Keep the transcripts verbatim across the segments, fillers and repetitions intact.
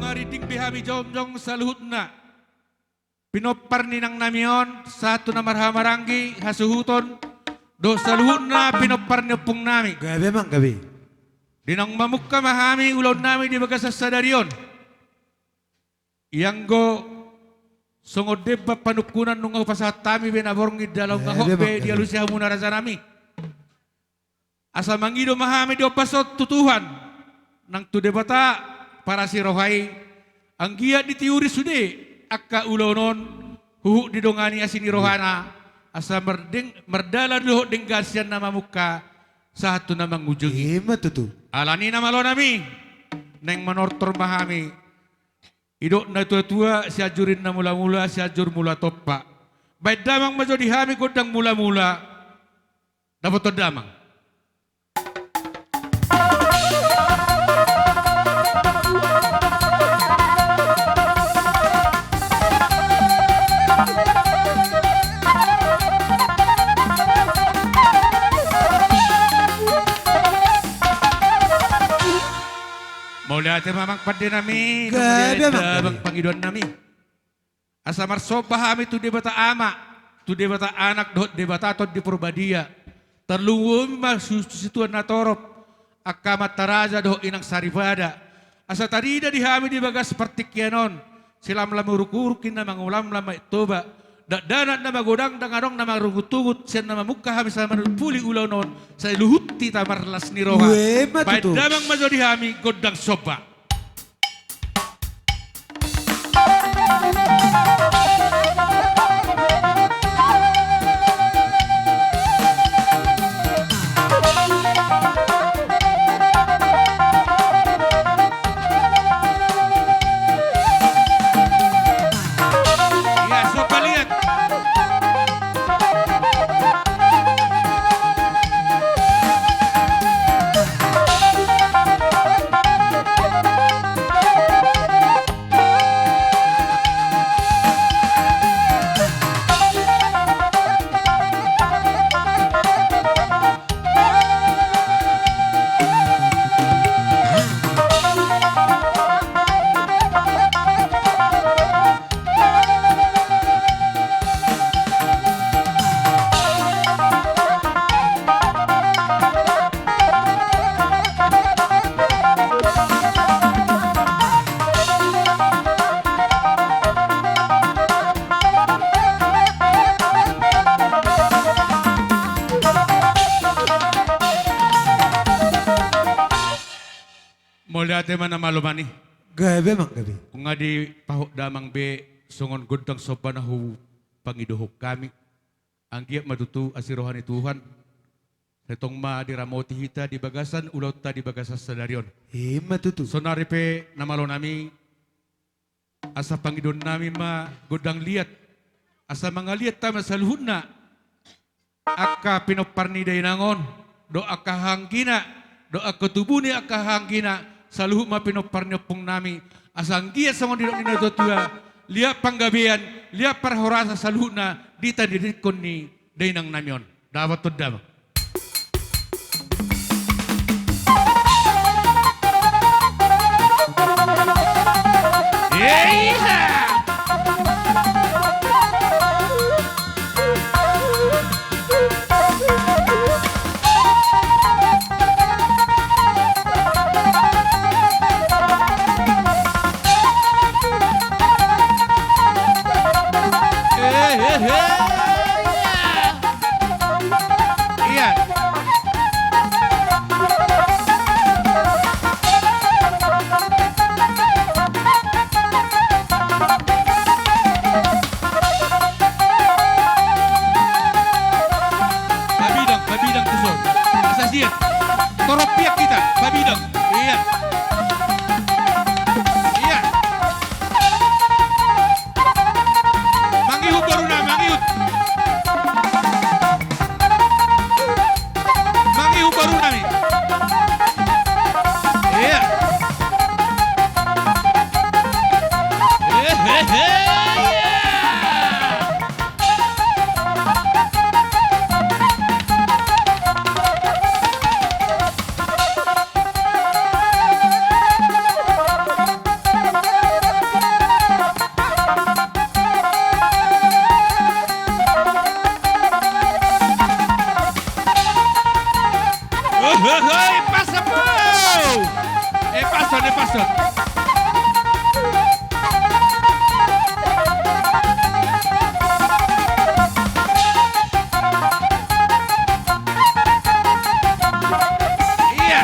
Marinding be hami jongjong saluhutna pinompar ni inang nami on, sahat tu na marhahamaranggi, hasuhuton, dohot saluhutna pinompar ni ompung nami. Gabe, amang, gabe. Di naung mamungka ma hami ulaon nami di bagasan sadari on. Ianggo songon demban panungkunan nunga hupasahat hami be na borngin, jala nunga hot be dialusi hamuna raja nami. Asa mangido ma hami di ombas on tu Tuhan, nang tu Debata parasi roha i, anggiat ditiuri sude angka ulaon on, huhut didongani asi ni rohana, asa mardeng-, mardalan dohot denggan sian na mamungka sahat tu na mangujungi. Ima tutu. Alani i, na malo nami, naeng manortor ma hami. Didok na tuatua, Sianjur i na mulamula, Sianjur mula tompa. Baen damang ma jo di hami gondang mulamula. Dapothon damang. Mauliate ma, amang pande nami. Gabe, amang, gabe. Damang pangidoan nami. Asa marsomba hami tu Debata Ama, tu Debata Anak dohot Debata Tondi Porbadia. Tarlumobi ma tu situan na torop, angka amanta raja dohot inang saripada. Asa tarida di hami di bagas partingkian on silamlam uruk-uruk i na mangulamlam Aek Toba, dakdanak na magodang, ndang adong na marungutungut sian na mamungka hami sahat manungkuli ulaon on, sai luhut hita marlas ni roha. Ima tutu. Baen damang ma jo di hami gondang somba. Mauliate ma, na malo nami. Gabe, amang, gabe. Nunga dipahot damang be songon gondang somba na hupangidohon hami. Anggiat ma tutu asi roha ni Tuhan, sai tong ma diramoti hita di bagasan ulaonta di bagasan sadari on. Ima tutu. Saonari pe, na malo nami, asa pangidoan nami ma gondang liat, asa mangaliat hita ma saluhutna angka pinompar ni dainang on, dohot angka hahaanggina, dohot angka tubu ni angka hahaanggina, saluhut ma pinompar ni ompung nami, asa anggiat songon didok ni na tuatua, liat panggabean, liat parhorasan saluhutna di tandindikkon ni dainang nami on. Dapothon damang. Pastor. Iya.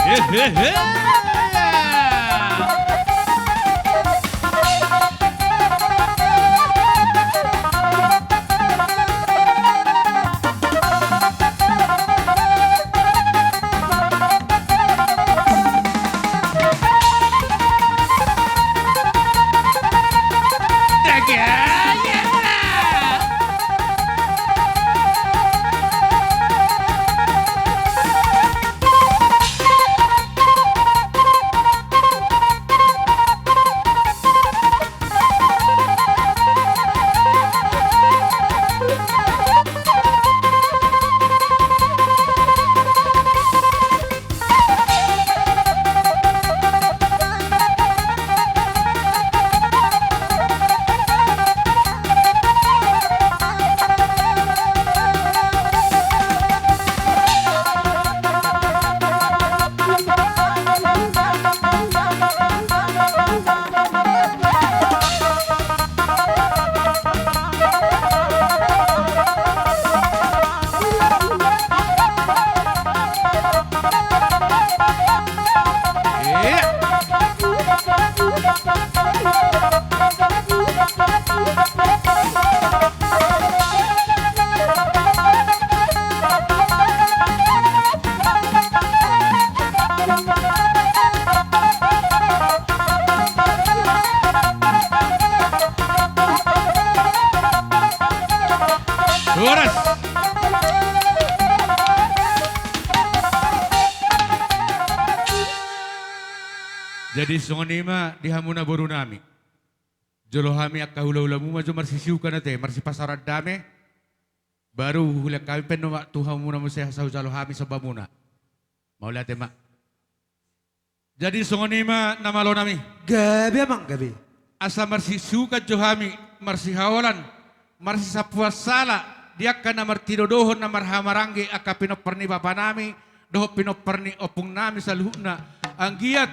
Hehehe. Horas. Jadi songon i ma di hamuna boru nami. Jolo hami angka hula-hulamu ma jo marsisiukan ate, marsipasaoran dame. Baru hulean hami pe on ma tu hamuna muse asa hujalo hami sombamuna. Mauliate ma. Jadi songon i ma na malo nami. Gabe amang, gabe. Asa marsisiukan jo hami, marsihaolan, marsisampuan sala di angka na martinodohon na marhahamaranggi angka pinompar ni bapa nami dohot pinompar ni ompung nami saluhutna. Anggiat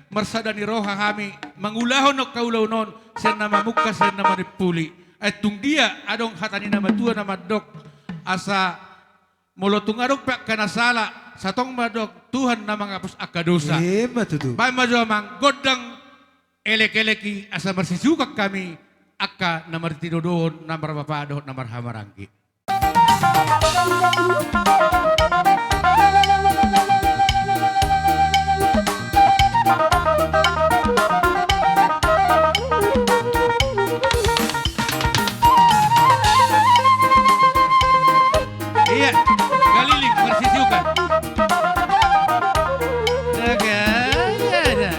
marsada ni roha hami mangulahon angka ulaon on sian na mamungka sian na manimpuli. Ai tung dia adong hata ni na matua na mandok, asa molo tung adong pe angka na sala, sai tong ma didok Tuhan na manghapus angka dosa. Ima tutu. Baen ma jo amang gondang elek-elek i asa marsisiukan hami angka na martinodohon na marbapa dohot na marhahamaranggi. Iya, Galili, marsisiukan. Naga, iya, iya.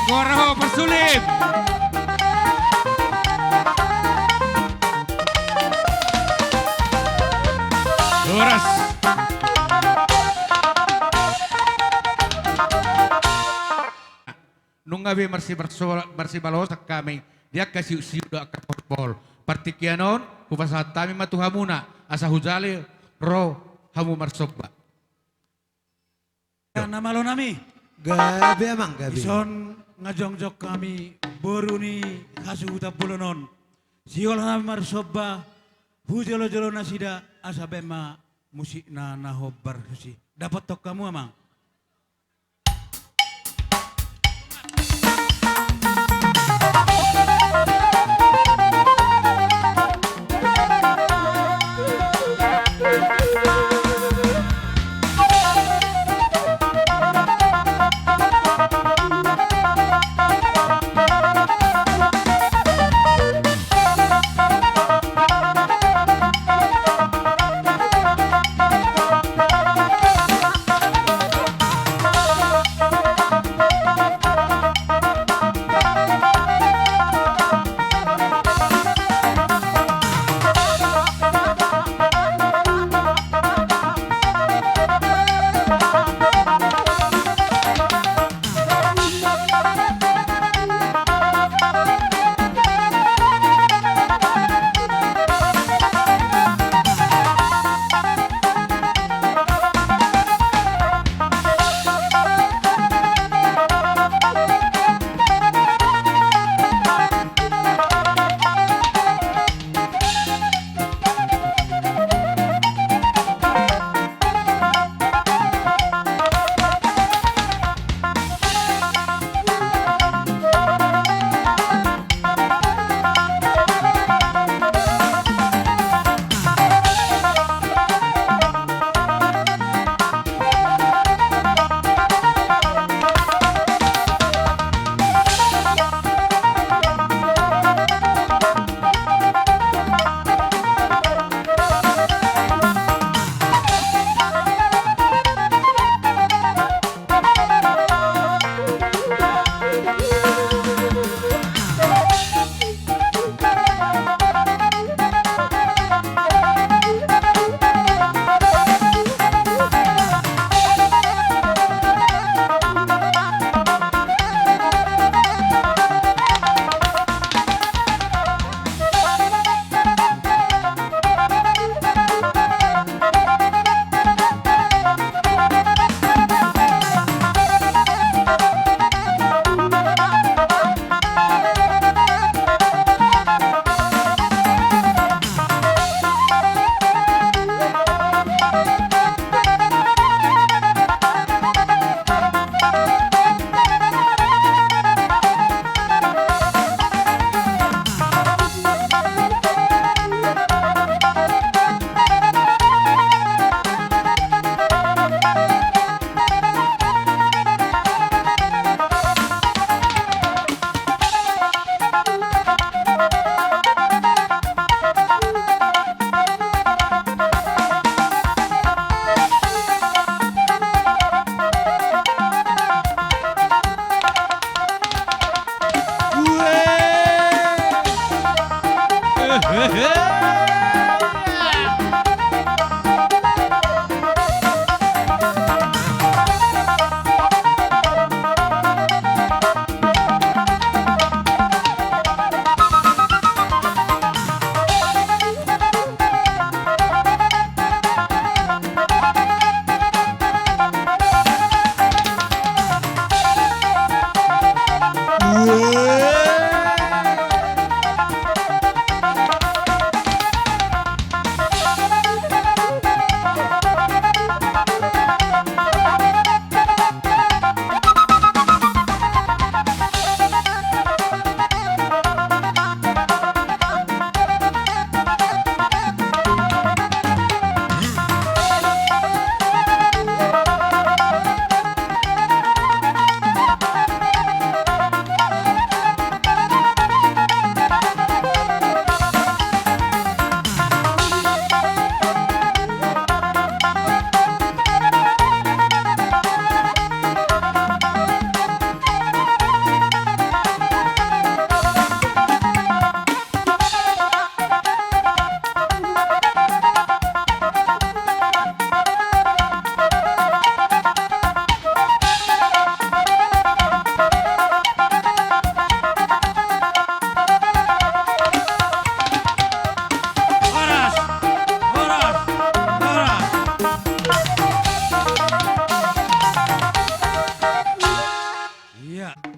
Horas ho, parsulim. Horas. Nunga be marsi-, marso-, marsibalosan hami di angka siuksiu dohot angka poholpohol. Partingkian on, hupasahat hami ma tu hamuna, asa hujalo ro hamu marsomba. Na malo nami. Gabe, amang, gabe. Dison nga jongjong hami boru ni hasuhuton bolon on. Sihol hami marsomba, hujolojolo nasida, asa baen ma musikna na hombar tusi. Dapothon hamu, amang.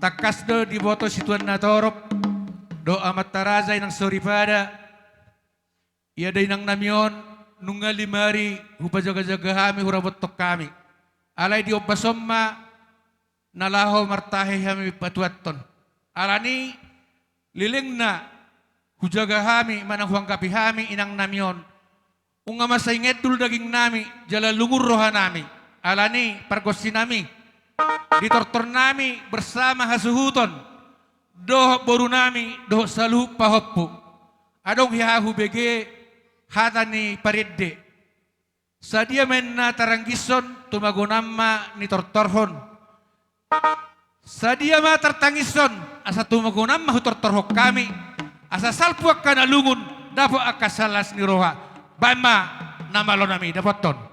Tangkas do diboto situan na torop dohot amanta raja, inang soripada. Ia da inang nami on, nunga lima ari hupajaga-jaga hami, hurabothon hami. Alai diombas on ma na laho martahi hami patuathon. Alani lelengna hujaga hami manang huanggapi hami inang nami on. Nunga mansai ngendul daging nami jala lungun roha nami. Alani pargonsi nami, di tortor nami bersama hasuhuton dohot boru nami dohot saluhut pahompu. Adong hea hubege hata ni parende. Sadia ma inna taranggishon, tumagonan ma nitortorhon. Sadia ma tartangishon, asa tumagonan ma hutortorhon hami. Asa salpu angka na lungun, dapot angka silas ni roha. Baen ma na malo nami dapothon.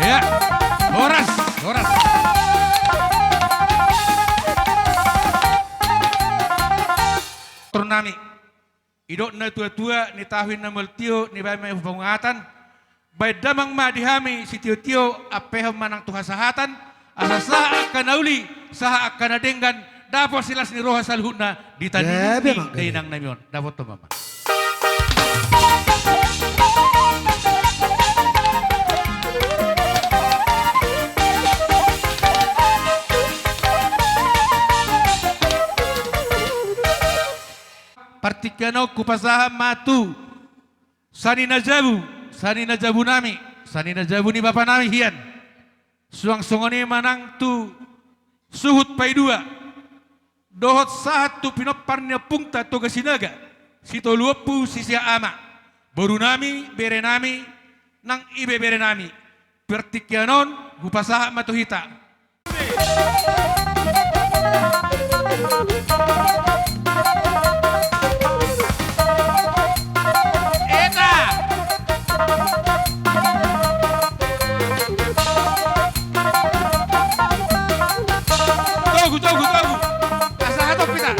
Ya, horas, horas. Tor nami. Didok na tua-tua, ni tahu inna mual tio, nibaen ma i hu pangungatan. Baen damang ma di hami sitio-tio, ampehon ma nang tu hasahatan. Asa sahat angka na uli, sahat angka na denggan, dapot silas ni roha saluhutna di tani ni dainang nami on. Dapothon ma. Partingkian on hupasahat ma tu sani na jabu, sani na jabu nami, sani na jabu ni bapa nami hian. Suang songon i ma nang tu suhut paidua dohot sahat tu pinompar ni ompungta Toga Sinaga, sitolu ompu sisiat ama, boru nami, bere nami, nang ibebere nami. Partingkian on hupasahat ma tu hita. Eta! Togu, togu, togu! Asa hatop hita!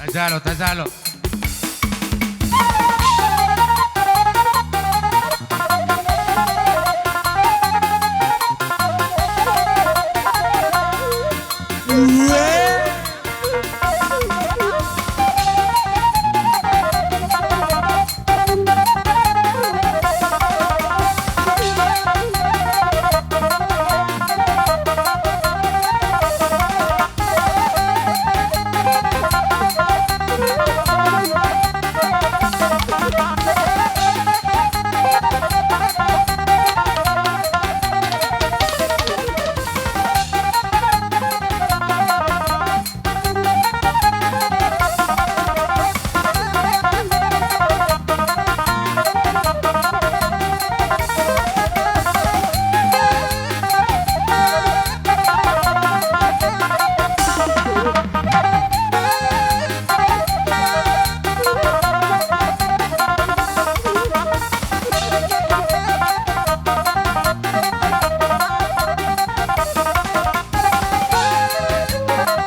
Tajalo, tajalo.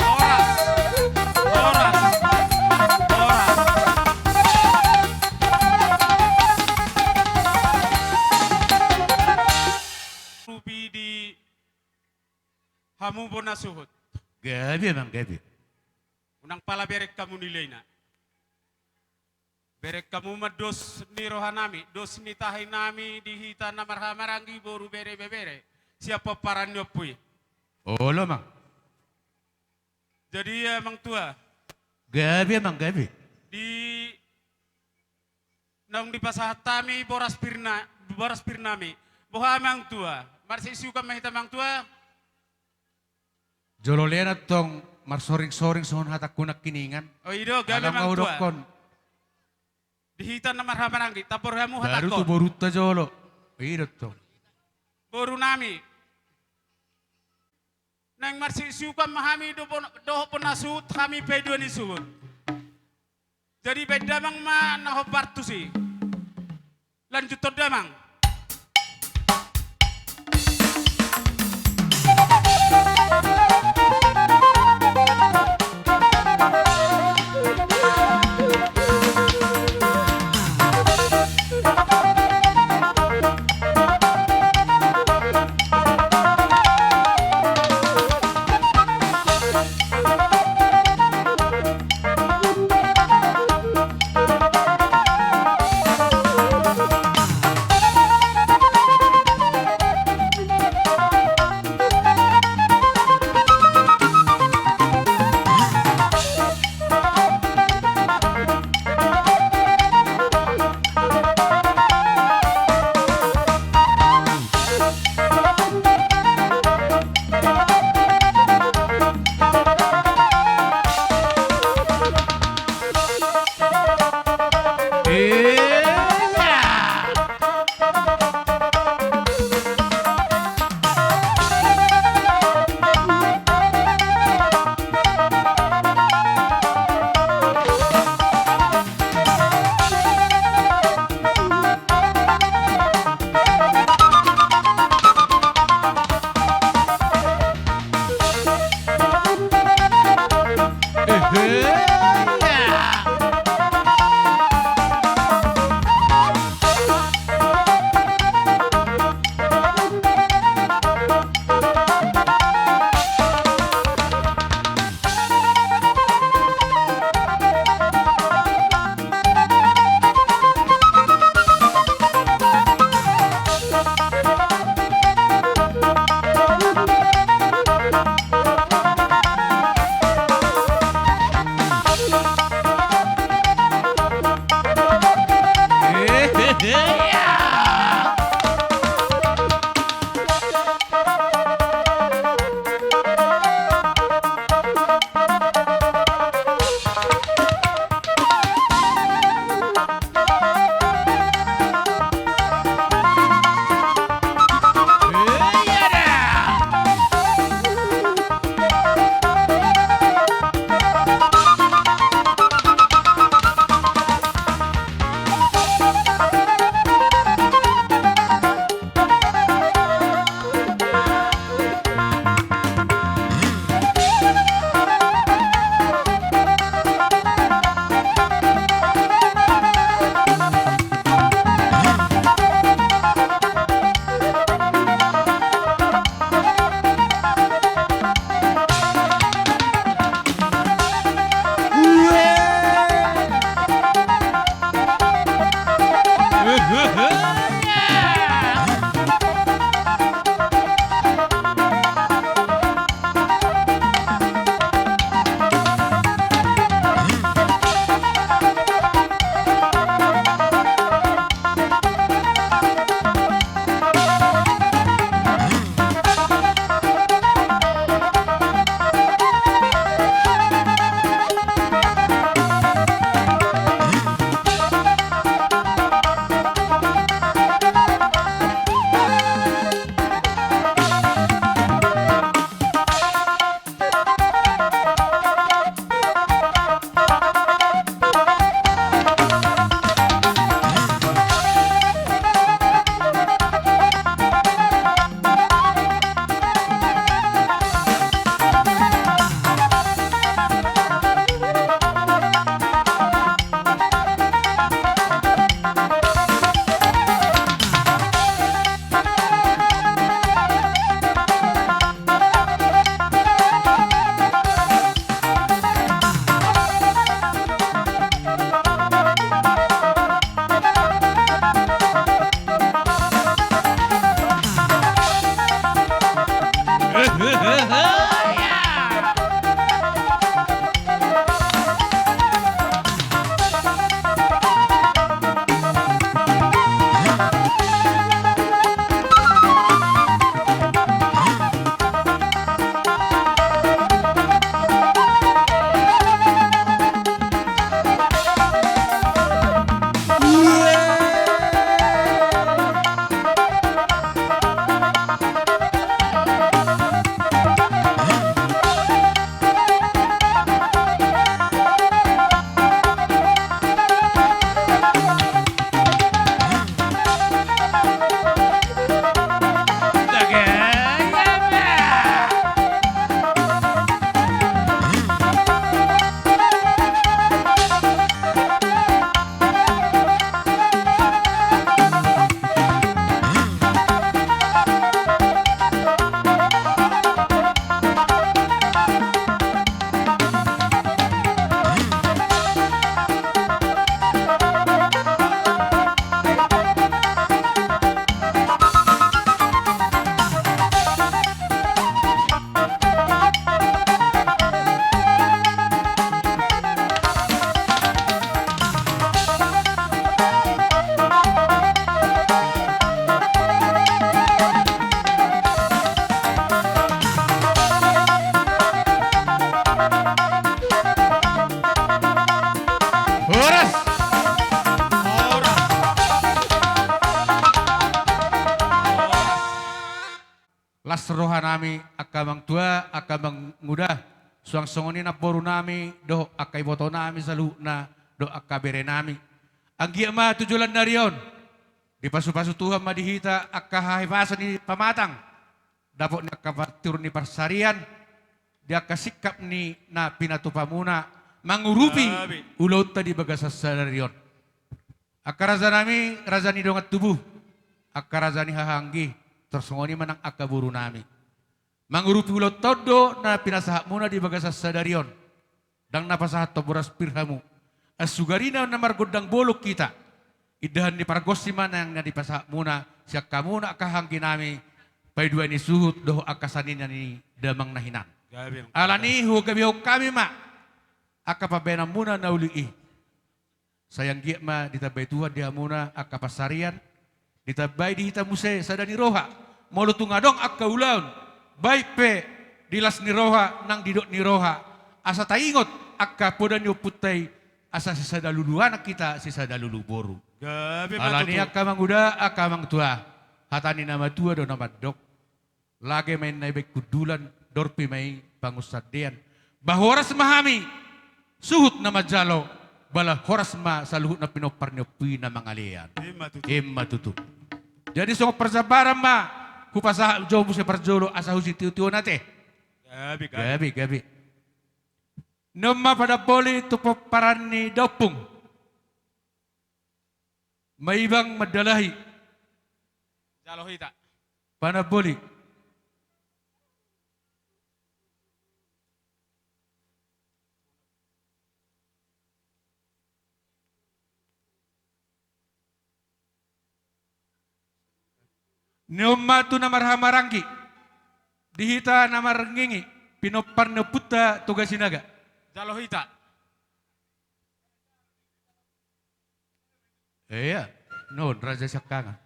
Horas. Horas. Horas. Rupi di hamu bona suhut. Gabe, amang, gabe. Unang pala bereng hamu nilaina. Bereng hamu ma dos ni rohanami, dos ni tahinami di hita na marhahamaranggi, boru, bere, ibebere, sian pomparan ni ompu i. Olo, amang. Jadi, amang tua. Gabe, amang, gabe. Di naung dipasahat hami boras pirna, boras pirnami. Boha, amang tua? Marsiusiukan ma hita, amang tua. Jolo lehon antong marsoringsoring songon hatangku nangkiningan. O, i do, gabe, amang tua. Alana hudokkon. Di hita na marhahamaranggi, tamboru hamu hatangkon. Baru tu borunta jolo. I do tong. Borunami. Naeng marsiusiukan ma hami do-, dohot bona suhut, hami pe dua ni suhut. Jadi baen damang ma na hombar tusi. Lanjuthon damang. nami, angka amang tua, angka amang uda, suang songon i namboru nami dohot angka iboto nami saluhutna dohot angka bere nami. Anggiat ma tu joloan ni ari on dipasupasu Tuhan ma di hita angka hahipason ni pamatang, dapot ni angka partiur ni pansarian, di angka singkap ni na pinatupamuna mangurupi ulaonta di bagasan sadari on. Angka raja nami, raja ni dongan tubu, angka raja ni hahaanggi, tor songon i ma nang angka boru nami. Mangurupi ulaonta on do na pinasahatmuna di bagasan sadari on. Ndang na pasahathon boras pir hamu. Ai sugari na margondang bolon hita, indahan ni pargonsi ma nang na dipasahatmuna sian hamuna angka hahaanggi nami, paidua ni suhut dohot angka sanina ni damang na hinan. Alani i hugabehon hami ma angka pambahenanmuna na uli i. Sai anggiat ma ditambai Tuhan di hamuna angka pansarian, ditambai di hita muse sada ni roha. Molo tung adong angka ulaon, baen pe di las ni roha nang didok ni roha, asa taingot angka poda ni ompunta i, asa sisada lulu anak hita, sisada lulu boru. Alani i angka amang uda, angka amang tua, hata ni na matua do na mandok: Lage ma inna i baen hundulan, dorpi ma i pangunsandean. Ba horas ma hami suhut na manjalo, ba horas ma saluhut na pinompar ni ompu i na mangalean. Ima tutu. Ima tutu. Jadi songon parjambaran ma hupasahat jo muse parjolo asa husitio-tio na te. Gabe, gabe. Gabe, gabe. Ni on ma panamboli tu pomparan ni daompung. Maibang mandalahi. Jalo hita. Panamboli. Ni on ma tu na marhahamaranggi di hita na marngingi, pinompar ni ompunta Toga Sinaga. Jalo hita. Ia, nuaeng raja siangkangan.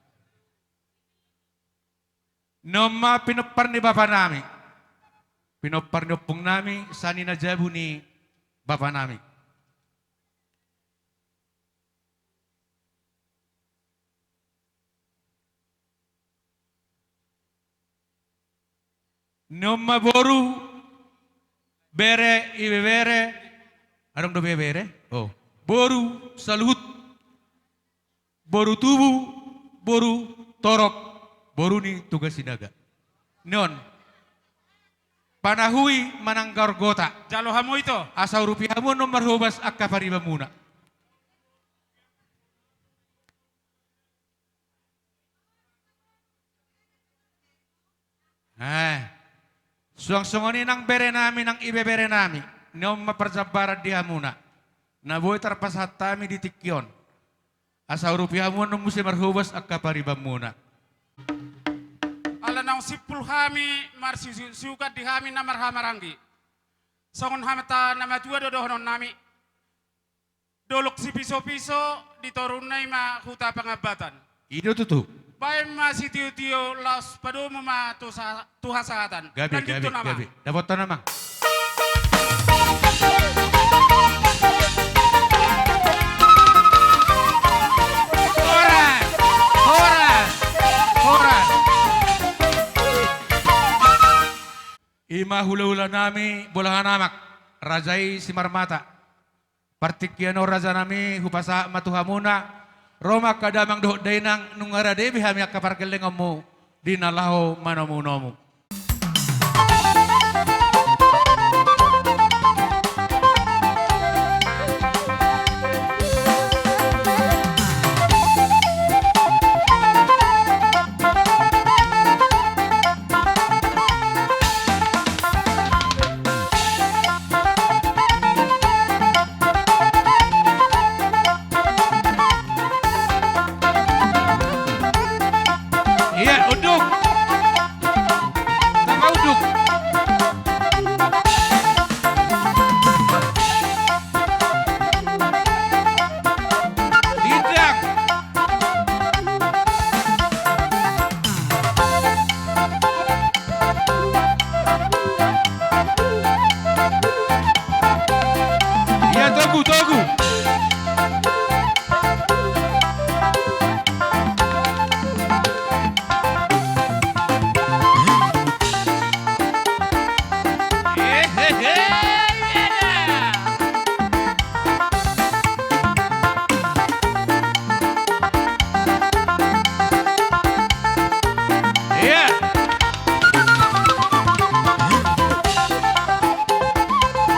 Ni on ma pinompar ni bapa nami, pinompar ni ompung nami, sanina jabu ni bapa nami. Ni on ma boru, bere, ibebere, adong do ibebere? Oh. Boru saluhut, boru tubu, boru torop, boru ni Toga Sinaga. Ni on. Panahui manang gargota. Jalo hamu ito. Asa urupi hamu annon marhobas angka paribanmuna. Eh, suang songon i nang bere nami nang ibebere nami, ni on ma parjambaran di hamuna na boi tarpasahat hami di tingki on. Asa urupi hamu annon muse marhobas angka paribanmuna. Ala naung simpul hami marsiusiukan di hami na marhahamaranggi. Songon hata na matua do dohonon nami. Dolok sipisopiso di torunna i ma Huta Pangambatan. I do tutu. Baen ma sitiotio laos padomu ma tu sa-, tu hasahatan. Gabe, gabe, gabe. Dapothon amang. Horas! Horas! Horas! I ma hulahula nami, bolahan amak, raja i Simarmata. Partingkian on raja nami, hupasahat ma tu hamuna, ro ma angka damang dohot dainang, nunga rade be hami angka pargellengonmu di na laho manomunomu. Ia, unduk.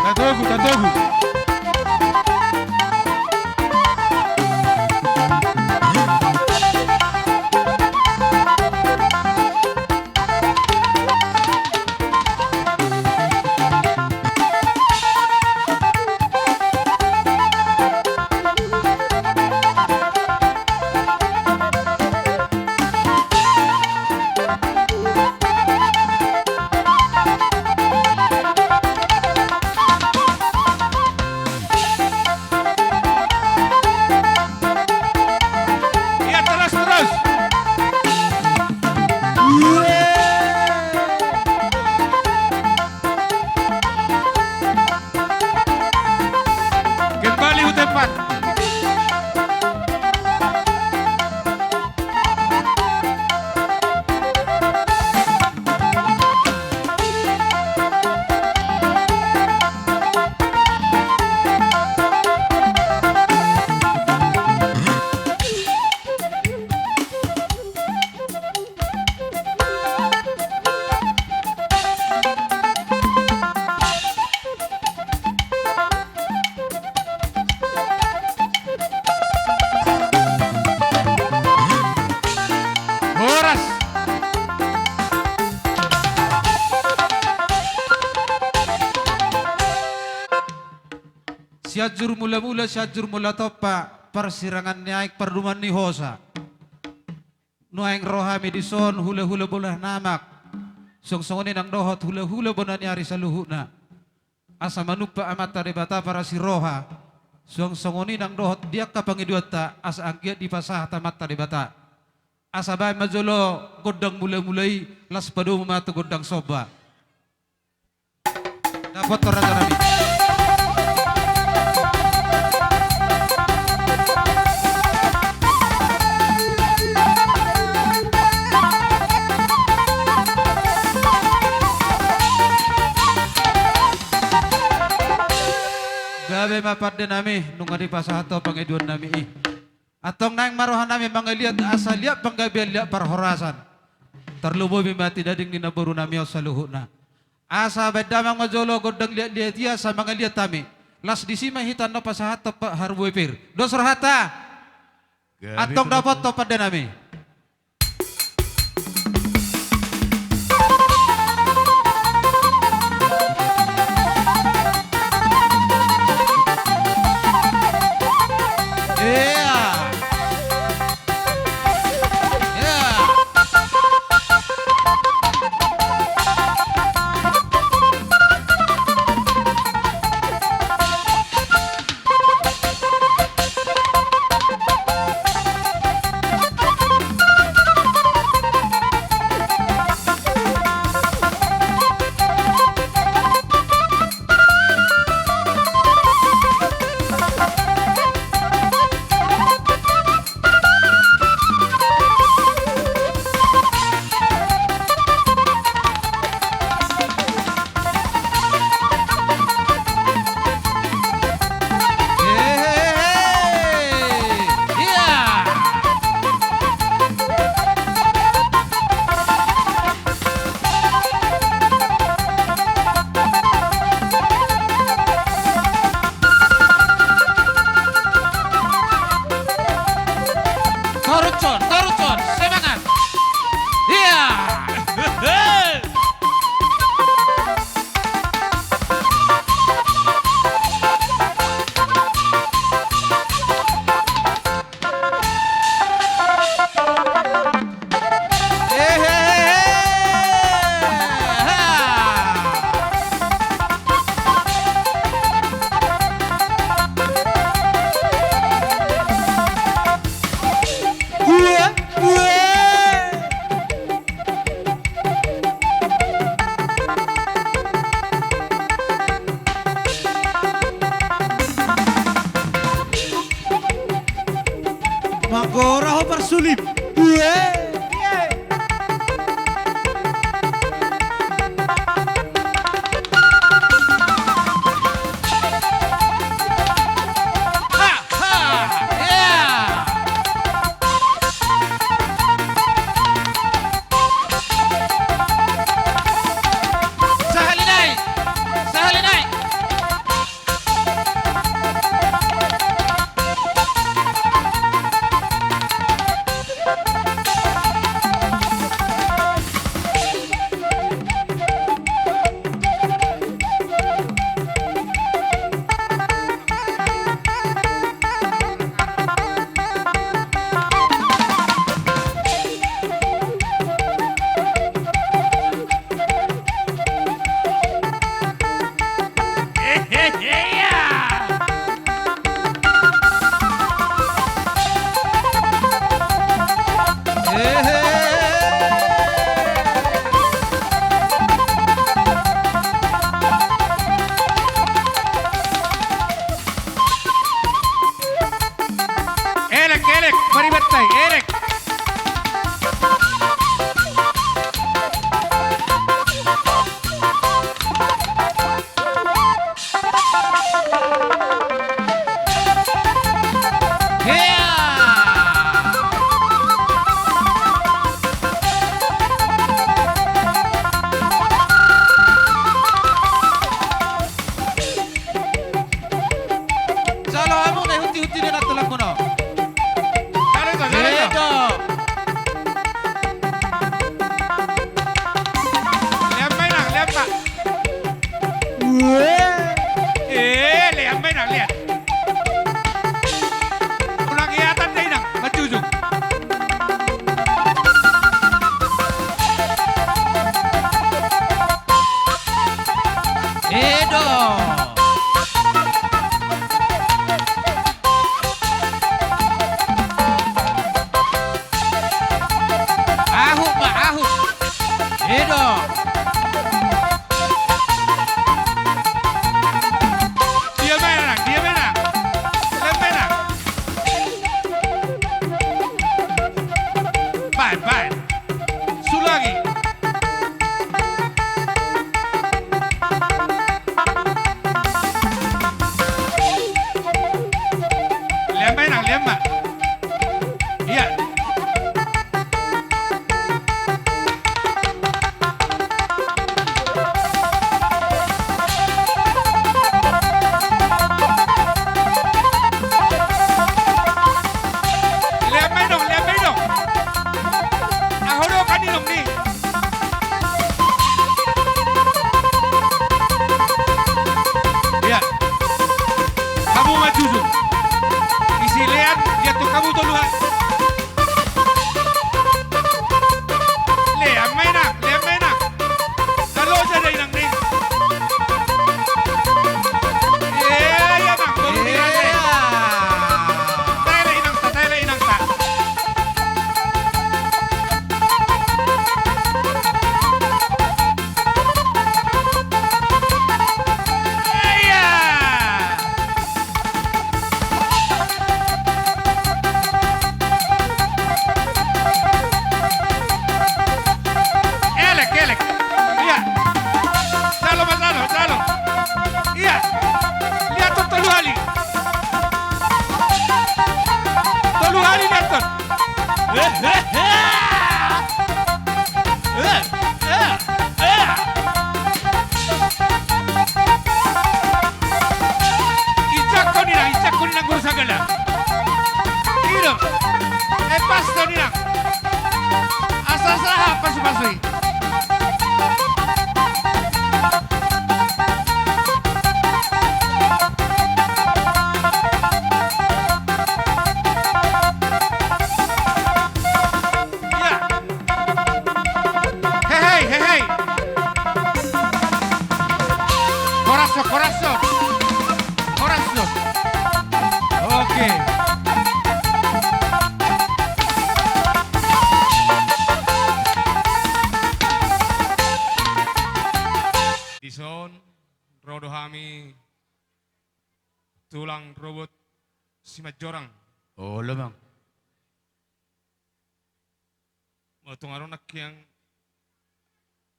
Tatogu, tatogu. Iya, terus, terus. Kembali ke tempat. Horas. Sianjur Mulamula, Sianjur Mulatompa, parsirangan ni aek, pardomuan ni hosa. Nuaeng ro hami dison, hulahula bona ni amak, suang songon i nang dohot hulahula bona ni ari saluhutna, asa manumpak Amanta Debata parasiroha, suang songon i nang dohot di angka pangidoanta, asa anggiat dipasahat Amanta Debata. Asa baen ma jolo gondang mulamula i, laos padomu ma tu gondang somba. Dapot tu rajanami. Gabe ma pandenami, nunga dipasahat ho pangidoannami i. Antong naeng ma rohanami mangaliat asa liat panggabean, liat parhorasan. Tarlumobi ma tu daging ni namborunami on saluhutna. Asa baen damang ma jolo gondang liat-liat i asa mangaliat hami. Laos disi ma hita na pasahathon pa-, harbue pir. Dos rohanta. Gabe. Antong dapot ho pandenami. Iya. Iya. Torushon, torushon, semangat. Iya. Manggora ho parsulim. Uee. Ha, ha, yeah. Sahali nai, sahali nai. Lihat. Ulang ia tanda inang, manjujung. Edo. Ahut ma, ahut. Edo. Dia main, anak, dia main, anak. Dia main, anak. Baen, baen. Sulagi. Lean ma, inang, lean ma. Ia. Lean ma, inong, lean ma, inong. Aho do kan, inong, ni. Ia. Hamu manjujung. Isi lean, lihat tu hamu tolu, ha. Lean ma, inang, lean ma, inang. Alo, sada inang ni. Ia, ia, bang, tolu ni, inang ni. Ia. Taele inangta, taele inangta. Ia. Elek, elek. Ia. Jalo ma, jalo, jalo. Ia. Lihat tu tolu hali. Tolu hali lihat tu. Eh, eh, eh. Eh, eh, eh. Injak ho, inang, injak ho, inang, guru sagala. Ido. Eh, pas do, inang. Asa sahat pasu-pasu i. Ia. Hehei, hehei. Horas do, horas do. Horas do. Oke. Dison, ro do hami tulang robot Simanjorang. Olo, bang. Molo tung adong nangkin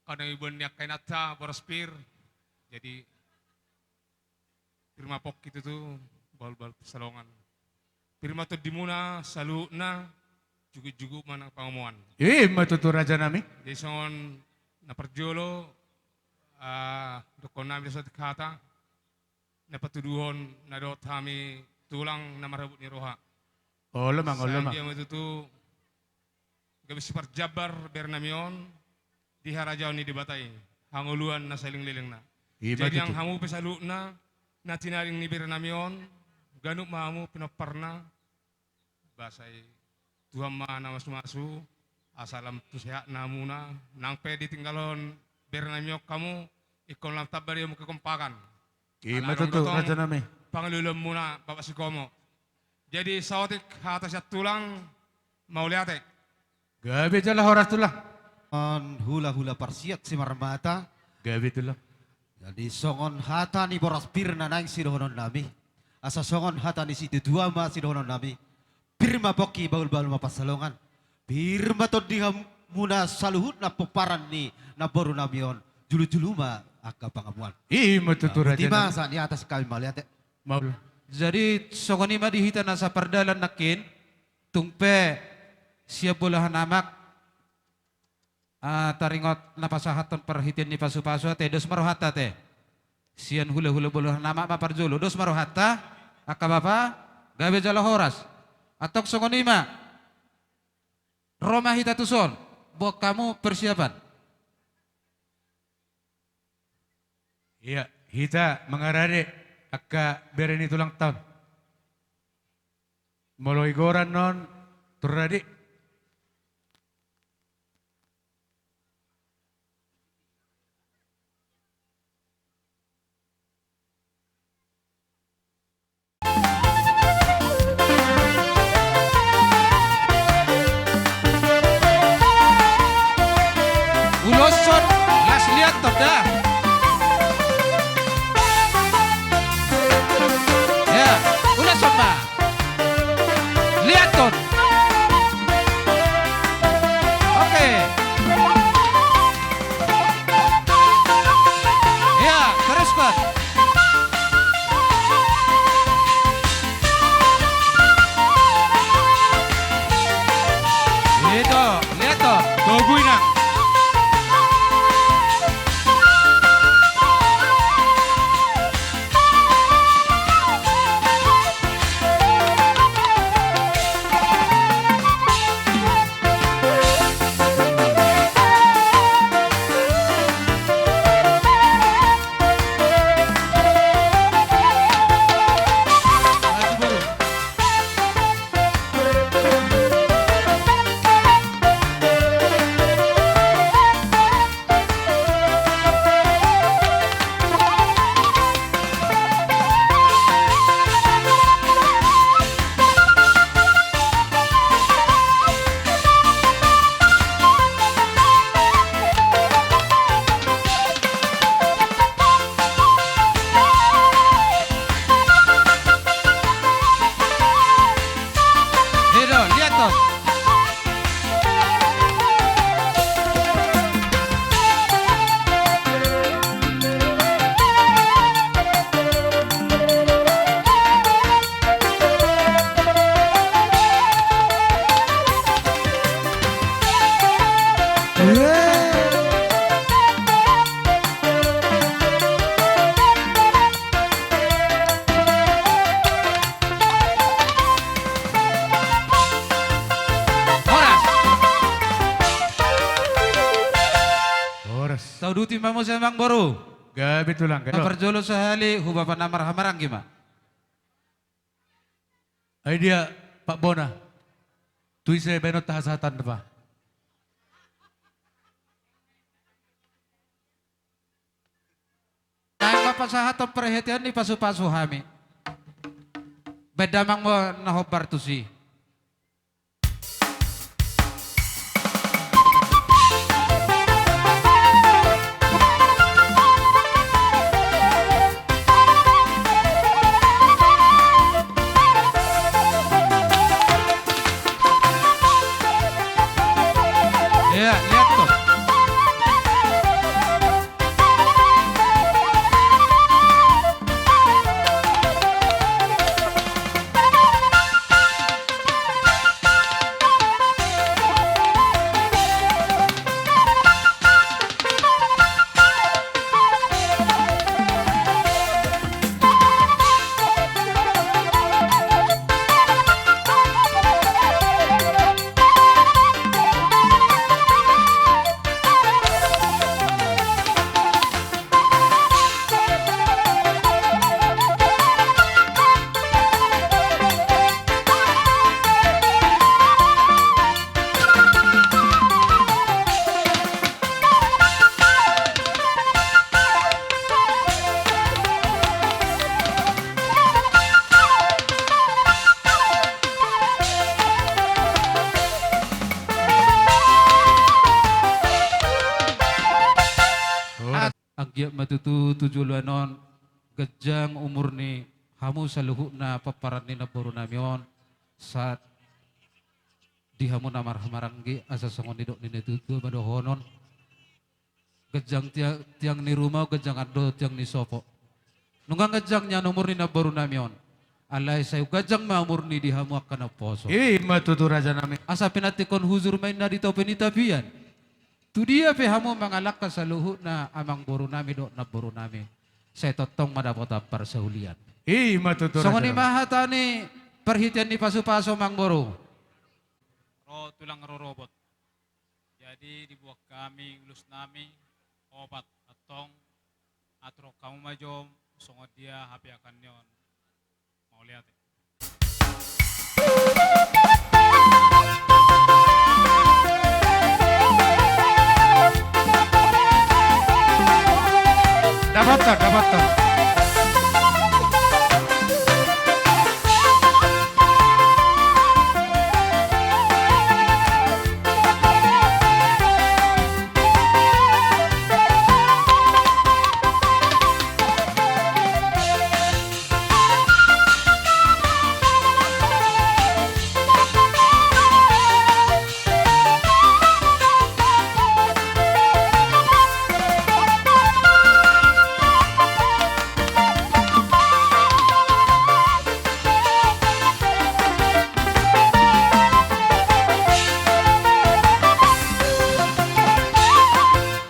angka na iboan ni angka inanta boras pir. Jadi, pir ma pongki tutu, bahul-bahul pansalongan. Pir ma tondimuna saluhutna, juguk-juguk ma nang pangomoan. I ma tutu, raja nami. Jadi songon na parjolo, ah, dohonon nami do saotik hata. Na patuduhon na dohot hami tulang na marhabot ni roha. Olo, mang, olo, mang. Sai dia ma tutu gabe siparjambar bere nami on di harajaon ni Debata i, hangoluan na saleleng-lelengna. I ma tutu. Jadi nang hamu pe saluhutna na tinading ni bere nami on, ganup ma hamu pinomparna, ba sai Tuhan ma na masu-masu, asa lam tu sehat hamuna, nang pe ditinggalhon bere nami on hamu, ingkon lam tamba do hamu kekompakan. I ma tutu, raja nami. Ala adong do tong pangalualuanmuna, Bapak Sikomo. Jadi saotik hata sian tulang, mauliate. Gabe jala horas, tulang. On hula-hula parsiat Simarmata. Gabe, tulang. Jadi songon hata ni boras pir na naeng sidohonon nami, asa songon hata ni situatua ma sidohonon nami. Pir ma pongki, bahul-bahul ma pansalongan. Pir ma tondi hamuna saluhutna pomparan ni namboru nami on. Jolo-jolo ma angka pangomoan. I ma tutu, raja nami. Sahat ni atas hami mauliate. Maul. Jadi songon i ma di hita na sapardalan nangkin, tung pe sian bolahan amak, ah, taringot na pasahathon parhitean ni pasu-pasu ate, dos ma rohanta ate. Sian hula-hula bolahan amak ma parjolo, dos ma rohanta, angka bapa, gabe jala horas. Antong songon i ma. Ro ma hita tuson, boan hamu persiapan. Ia, hita mangarade. Angka bere ni tulang taon. Molo igoran non, turra di. Uloshon, las liathon da. Ya, uloshon ma. Liathon. Oke. Ya, teruskan. Itu, lihat tuh, togu inang. Edo, lihat tuh. Horas. Horas. Tauduti ma muse, Amangboru. Gabe tulang, gabe. Na parjolo sahali, tu bapa na marhahamaranggi ma. Ai dia, Pak Bona. Tu ise baenonta hasahatan, Pak? Naeng ma pasahathon parhitean ni pasupasu hami. Baen damang ma na hombar tusi. Iya, lihat tuh. Anggiat ma tutu tu joloan on ganjang umur ni hamu saluhutna pomparan ni namboru nami on, sahat di hamu na marhahamaranggi, asa songon nidok ni natuatua ma dohonon. Ganjang tia-, tiang ni ruma, ganjang do tiang ni sopo. Nunga ganjang nian umur ni namboru nami on, alai sai ganjang ma umur ni di hamu angka na poso. I ma tutu, raja nami. Asa pinantikhon hujur ma inna di topi ni tapian. Tu dia pe hamu mangalangka saluhutna, amangboru nami dohot namboru nami, sai tongtong ma dapotan parsaulian. I ma tutu, raja nami. Songon i ma hata ni parhitean ni pasupasu, amangboru. Ro tulang rorobot. Jadi dibuat hami ulos nami opat, antong atur hamu ma jo Songon dia hape akan ni on. Mauliate. Dapothon, dapothon.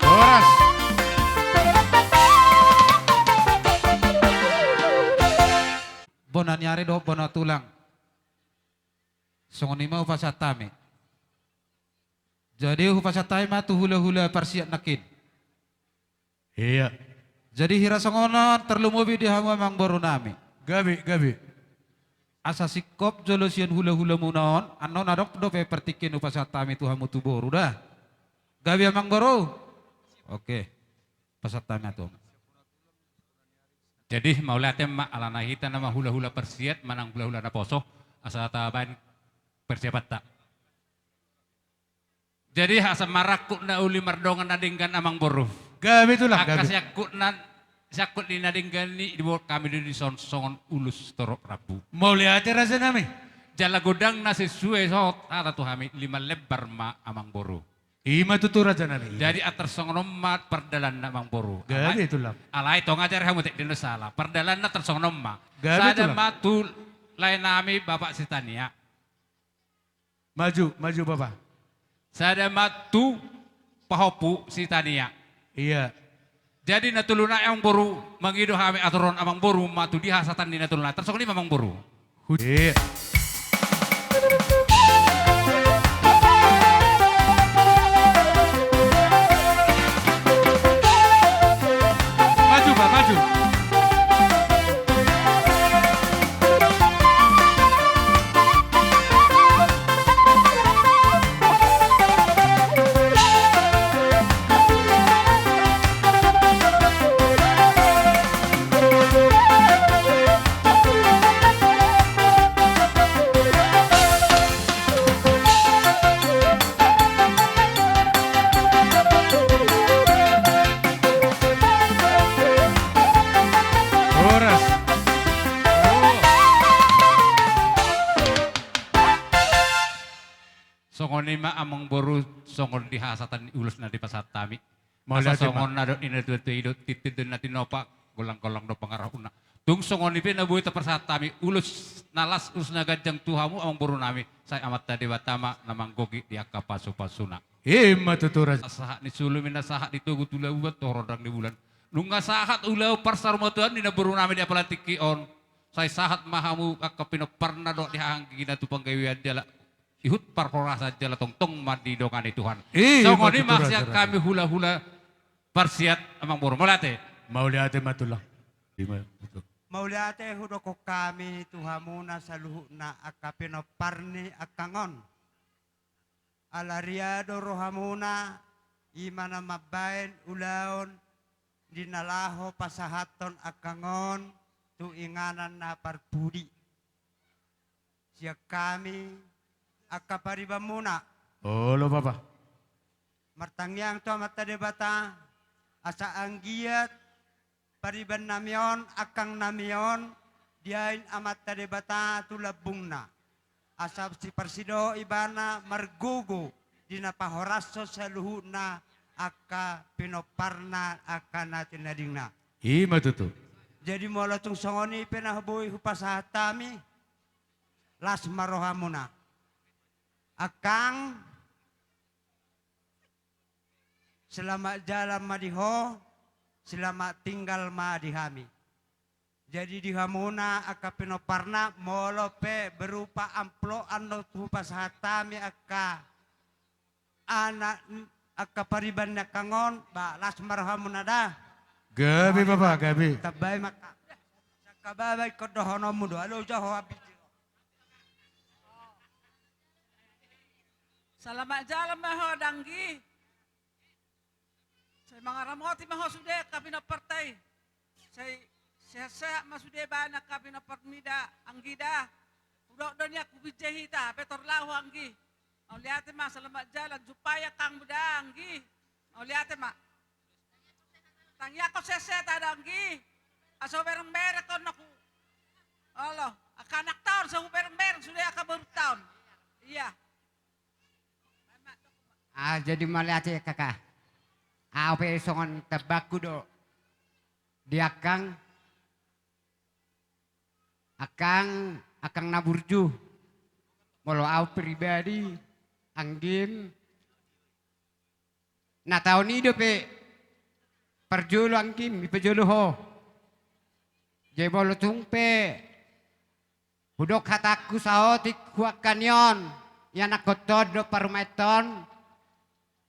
Horas. Bona ni ari dohot bona tulang. Songon i ma hupasahat hami. Jadi hupasahat hami ma tu hulahula parsiat nangkin. Iya. Jadi hira songon on tarlumobi di hamu amangboru nami. Gabe, gabe. Asa singkop jolo sian hulahula muna on, annon adong dope partingkian hupasahat hami tu hamu tu boru da. Gabe amangboru. Oke. Pasahat hami ma tu. Jadi mauliate ma alana hita nama hulahula parsiat manang hulahula naposo, asa tabaen persiapanta. Jadi asa marangkup na uli mardongan na denggan amangboru. Gabe tulang, gabe. Angka siangkupna, siangkup ni na denggan i diboan hami do dison songon ulos torop rambu. Mauliate raja nami. Jala godang na sisue sohot hata tu hami lima lembar ma amangboru. I ma tutu raja nami. Jadi antar songon on ma pardalanna amangboru. Gabe tulang. Alai, alai tonga jari hamu tek dino sala. Pardalanna antar songon on ma. Gabe tulang. Sada ma tu lae nami Bapak Sitania. Maju, maju, Bapak. Sada ma tu pahompu Sitania. Iya. Jadi na tolu nai amangboru, mangido hami aturon amangboru ma tu di hasahatan ni na tolu nai. Tarsongon i ma amangboru. Iya. Maju, Pak, maju. Horas. Songon i ma amangboru, songon di hasahatan ni ulos na dipasahat hami. Mauliate ma. Asa songon na dok ni na tuatua i do, tintin do na tinopa, golanggolang do pangarahutna. Tung songon i pe na boi tapasahat hami ulos na las, ulos na ganjang tu hamu amangboru nami, sai Amanta Debata ma na manggohi di angka pasupasuna. I ma tutu raja. Sahat ni sulu ma na sahat di togu tu labuan tu horong ni bulan. Nunga sahat ulaon parsaurmatuaon ni namboru nami di apala tingki on. Sai sahat ma hamu angka pinomparna dohot di haha anggigina tu panggabean jala ihut parhorasan jala tongtong ma didongani Tuhan. I ma tutu raja. Songon i ma sian hami hulahula parsiat amangboru. Mauliate. Mauliate ma tulang. I ma tutu. Mauliate hudokhon hami tu hamuna saluhutna angka pinompar ni angkang on. Ala ria do rohamuna, i ma na mambaen ulaon di na laho pasahathon angkang on tu inganan na parpudi. Sian hami angka paribanmuna. Olo, Bapa. Martangiang tu Amanta Debata, asa anggiat pariban nami on, angkang nami on, diain Amanta Debata tu lambungna. Asa siparsidohot ibana margogo di na pahorashon saluhutna angka pinomparna, angka na tinadingna. I ma tutu. Jadi molo tung songon i pe na boi hupasahat hami, las ma rohamuna. Angkang, selamat jalan ma di ho, selamat tinggal ma di hami. Jadi di hamuna angka pinomparna, molo pe berupa amplop annon hupasahat hami angka anak, angka pariban ni angkang on, ba las ma rohamuna da. Gabe, Bapa, gabe. Tambai ma. Tababa ingkon dohononmu do, alo jo ho abis. Selamat jalan ma ho da anggi. Sai mangaramoti ma ho sude angka pinomparta i. Sai sehat-sehat ma sude baen angka pinomparmida anggi da. Hudok do nian hubinjai hita, betor laho anggi. Mauliate ma, selamat jalan, jumpa i angkangmu da anggi. Mauliate ma. Tangiangkon sehat-sehat da anggi. Asa hubereng-bereng on aku. Olo, angka anakta on, asa hubereng-bereng sude angka borunta on. Iya. Ah, jadi mauliate kaka. Au pe songon tambangku do. Di angkang, angkang, angkang na burju. Molo au pribadi, anggim, na taon i dope parjolo anggim, ipajolo ho. Jadi molo tung pe hudok hatangku saotik hu angka ni on, ianakhonta on dohot parumaenta on,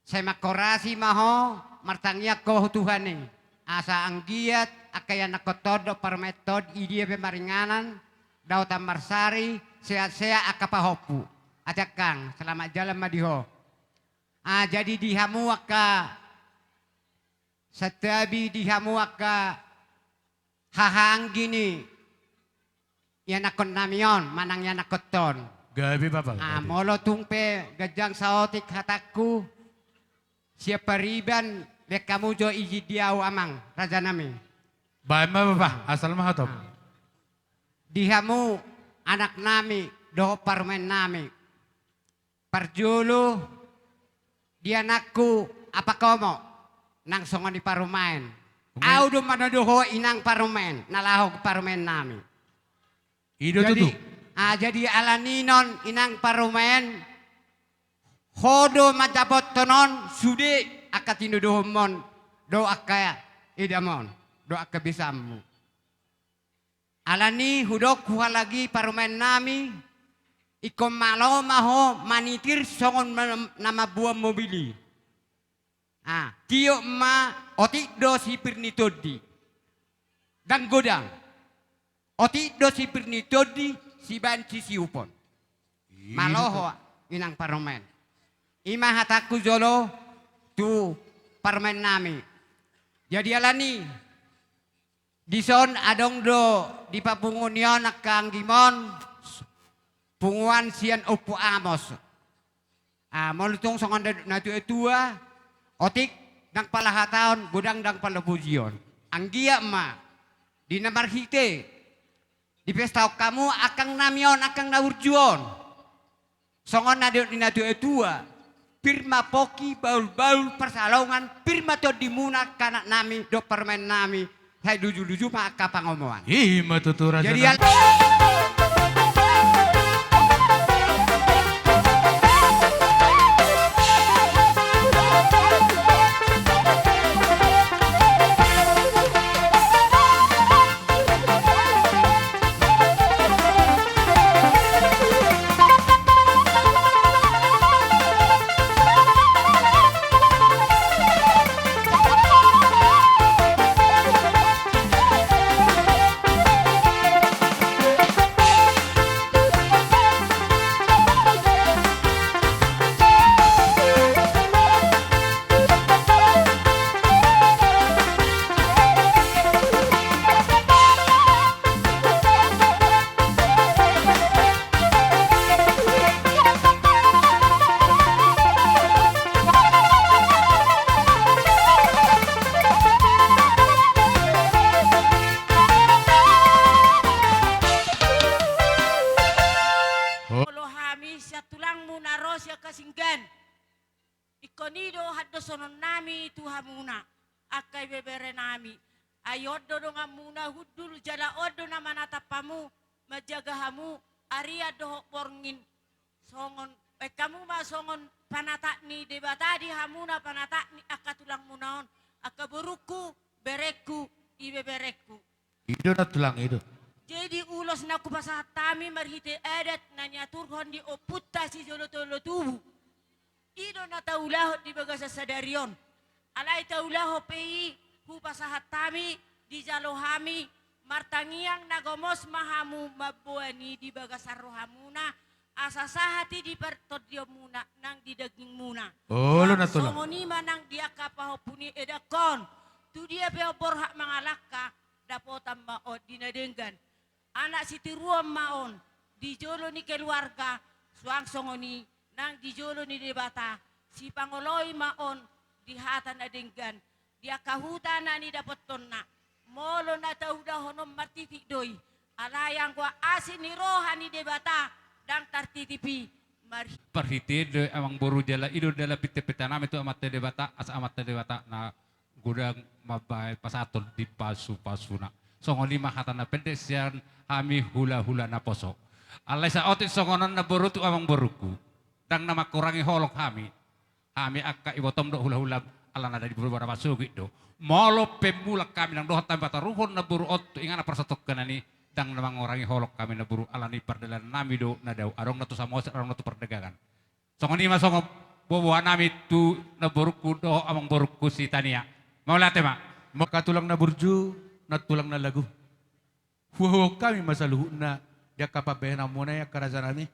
sai manghorasi ma ho, martangiang ho tu Tuhan i. Asa anggiat angka ianakhonta on dohot parumaenta on, i dia pe maringanan, daotan marsari, sehat-sehat angka pahompu. Ate angkang, selamat jalan ma di ho. Ah, jadi di hamu angka, santabi di hamu angka haha anggi ni ianakhon nami on, manang ianakhonta on. Gabe bapa, ah, gabe. Molo tung pe ganjang saotik hatangku, sian pariban, baen hamu jo izin di au amang, raja nami. Baen ma bapa, ah, asal ma hatop. Ah. Di hamu anak nami, dohot parumaen nami. Parjolo, di anakku, apa komo, nang songon i parumaen. Parumaen. Au do manodo ho inang parumaen, na laho parumaen nami. I do tutu. Jadi, ah, jadi ala ni on inang parumaen, ho do manjabothon on sude angka tinodohonmon, dohot angka edamon, dohot angka besanmu. Ala ni hudok hu halak i parumaen nami, ingkon malo ma ho manitir songon ma-, na mamboan mobil i. Ah, tiop ma, otik do sipir ni tondi. Ndang godang. Otik do sipir ni tondi, sibaen sisiupon. Malo ho, inang parumaen. I ma hatangku jolo tu parumaen nami. Jadi ala ni, dison adong do di papungu ni on angka anggimon, punguan sian Ompu Amos. Ah, molo tung songon na, natua-tua, otik ndang pala hataon, godang ndang pala pujion. Anggiat ma, di na marhite, dipestahon hamu angkang nami on, angkang na burju on. Songon na didok ni natua-tua, pir ma pongki, bahul-bahul parsahalongan, pir ma tondimuna angka anak nami, dohot parumaen nami, sai luju-luju ma angka pangomoan. I ma tutu raja. Jadi nami. Al- Molo hami sian tulangmu na ro sian Kasinggan. Ingkon i do handosonon nami tu hamuna, angka ibebere nami. Ai on do donganmuna hundul, jala on do na manatap hamu, manjaga hamu, arian dohot borngin. Songon, baen hamu ma songon panatak ni Debata di hamuna, panatak ni angka tulangmuna on, angka borungku, berengku, ibeberengku. I do na tulang i do. Jadi ulos na hupasahat hami marhite adat na niaturhon ni ompunta sijolo tolo tubu. I do na taulahon di bagasan sadari on. Alai taulahon pe i hupasahat hami, dijalo hami, Martangiang na gomos ma hamu mamboan i di bagasan rohamuna, asa sahat i di partondionmuna nang di dagingmuna. Olo, nang Nantulang. Songon i ma nang di angka pahompu ni edangkon. Tu dia pe on borhat mangalangka, dapotan ma on di na denggan. Anak sitiruon ma on di jolo ni keluarga, suang songon i nang di jolo ni Debata, sipangoloi ma on di hata na denggan, di angka huta na nidapothonna. Molo na taudahonon martitik do i, alai anggo asing ni roha ni Debata ndang tartitipi. Mar- Parhite do amangboru jala i do dalan pinta-pinta nami tu Amanta Debata, asa Amanta Debata na godang mambahen pasahaton di pasu-pasuna. Songon i ma hata na pendek sian hami hula-hula naposo. Alai saotik songon on namboru tu amangborungku. Ndang na mangkurangi holong hami. Hami angka ibotom dohot hula-hula, alana di boru na pasogit do. Molo pe mulak hami ndang dohot hami pataruhon namboru on tu inganan parsatongkinan i, ndang na mangurangi holong hami namboru, alani pardalanannami do na dao, adong na tu Samosir, adong na tu Pardagangan. Songon i ma songon boaboa nami tu namborungku dohot amangborungku Sitania. Mauliate ma. Angka tulang na burju, nang tulang na lagu. Huhuhon hami ma saluhutna di angka pambahenanmuna i angka rajanami.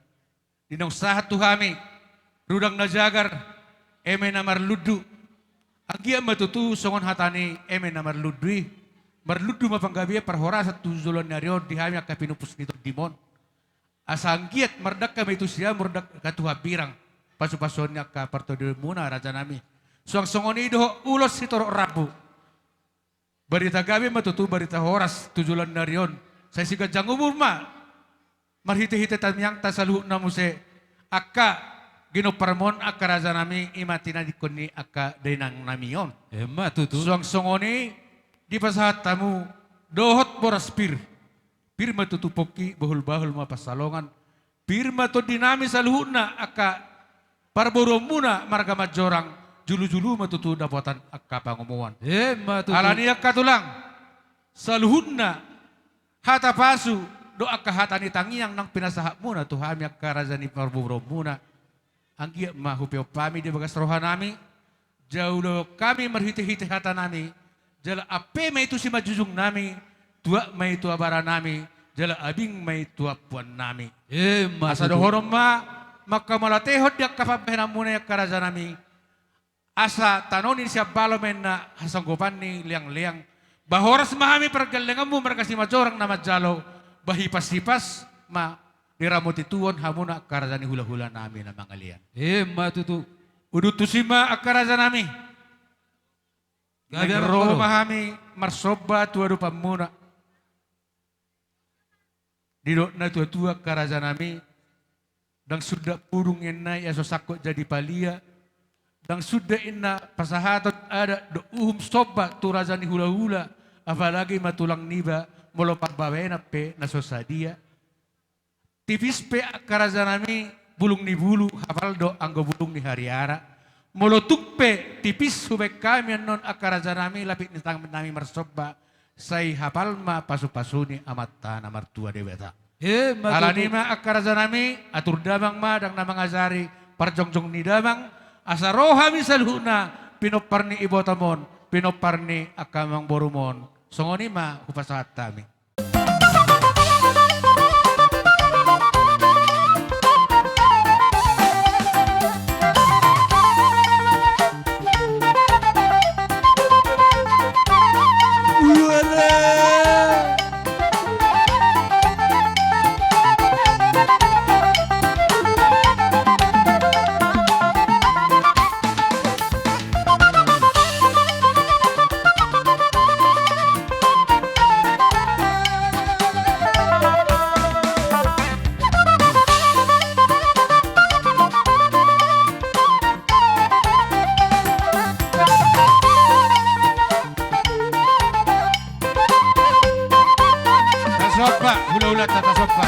Di naung sahat tu hami, rudang na jagar, eme na marlundu. Anggiat ma tutu songon hata ni eme na marlundu i. Marlundu ma panggabean parhorasan tu joloan ni ari on di hami angka pinumpus ni tondim on. Asa anggiat mardangka ma i tu siamun, mardangka tu hambirang, pasu-pasuon ni angka partondionmuna rajanami. Suang songon i dohot ulos sitorop rambu. Barita gabe ma tutu, barita horas tu joloan ni ari on. Sai siganjang umur ma marhite-hite tangiangta saluhutna muse angka ginomparmon angka rajanami, i ma tinadingkon ni angka dainangnami on. Emma tutu. Suang songon i dipasahat hamu dohot boras pir. Pir ma tutu pongki, bahul-bahul ma pansalongan. Pir ma tondinami saluhutna angka parboruonmuna marga Manjorang, julu-julu ma tutu dapotan angka pangomoan. Emma tutu. Alani angka tulang, saluhutna hata pasu dohot angka hata ni tangiang naung pinasahatmuna tu hami angka raja ni parboruonmuna. Anggiat ma hupeop hami di bagas rohanami, jauhon hami marhite-hite hatanami, jala ampe ma i tu simanjujungnami, tuak ma i tu abaranami, jala abing ma i tu ampuannami. Emma tutu. Asa dohonon ma, manghamauliatehon di angka pambahenanmuna i angka rajanami, asa tano ni sian balo ma inna hasanggopan ni leang-leang. Ba horas ma hami pargellengonmu marga Simanjorang na manjalo, ba hipas-hipas ma diramoti tuon hamuna angka raja ni hula-hulanami na mangalean. Emma tutu. Udut tusi ma angka rajanami. Gabe. Naeng ro ma hami marsomba tu adopanmuna. Didok natua-tua angka rajanami, ndang suda pudung inna i aso sangkot jadi palia, ndang suda inna pasahaton adat dohot uhum somba tu raja ni hula-hula, apalagi ma tulang niba, molo pambahenan pe na so sadia. Tipis pe angka rajanami, bulung ni bulu, hapal do anggo bulung ni hariara. Molo tung pe tipis hubaen hami annon angka rajanami, lapik ni tangannami marsomba, sai hapal ma pasu-pasu ni Amanta na martua Debata. Emma tutu. Alani ma angka rajanami, atur damang ma ndang na mangajari, parjongjong ni damang, asa ro hami saluhutna pinompar ni ibotom on, pinompar ni angka amangborum on. Songon i ma hupasahat hami. Tasomba, hula-hulanta tasomba.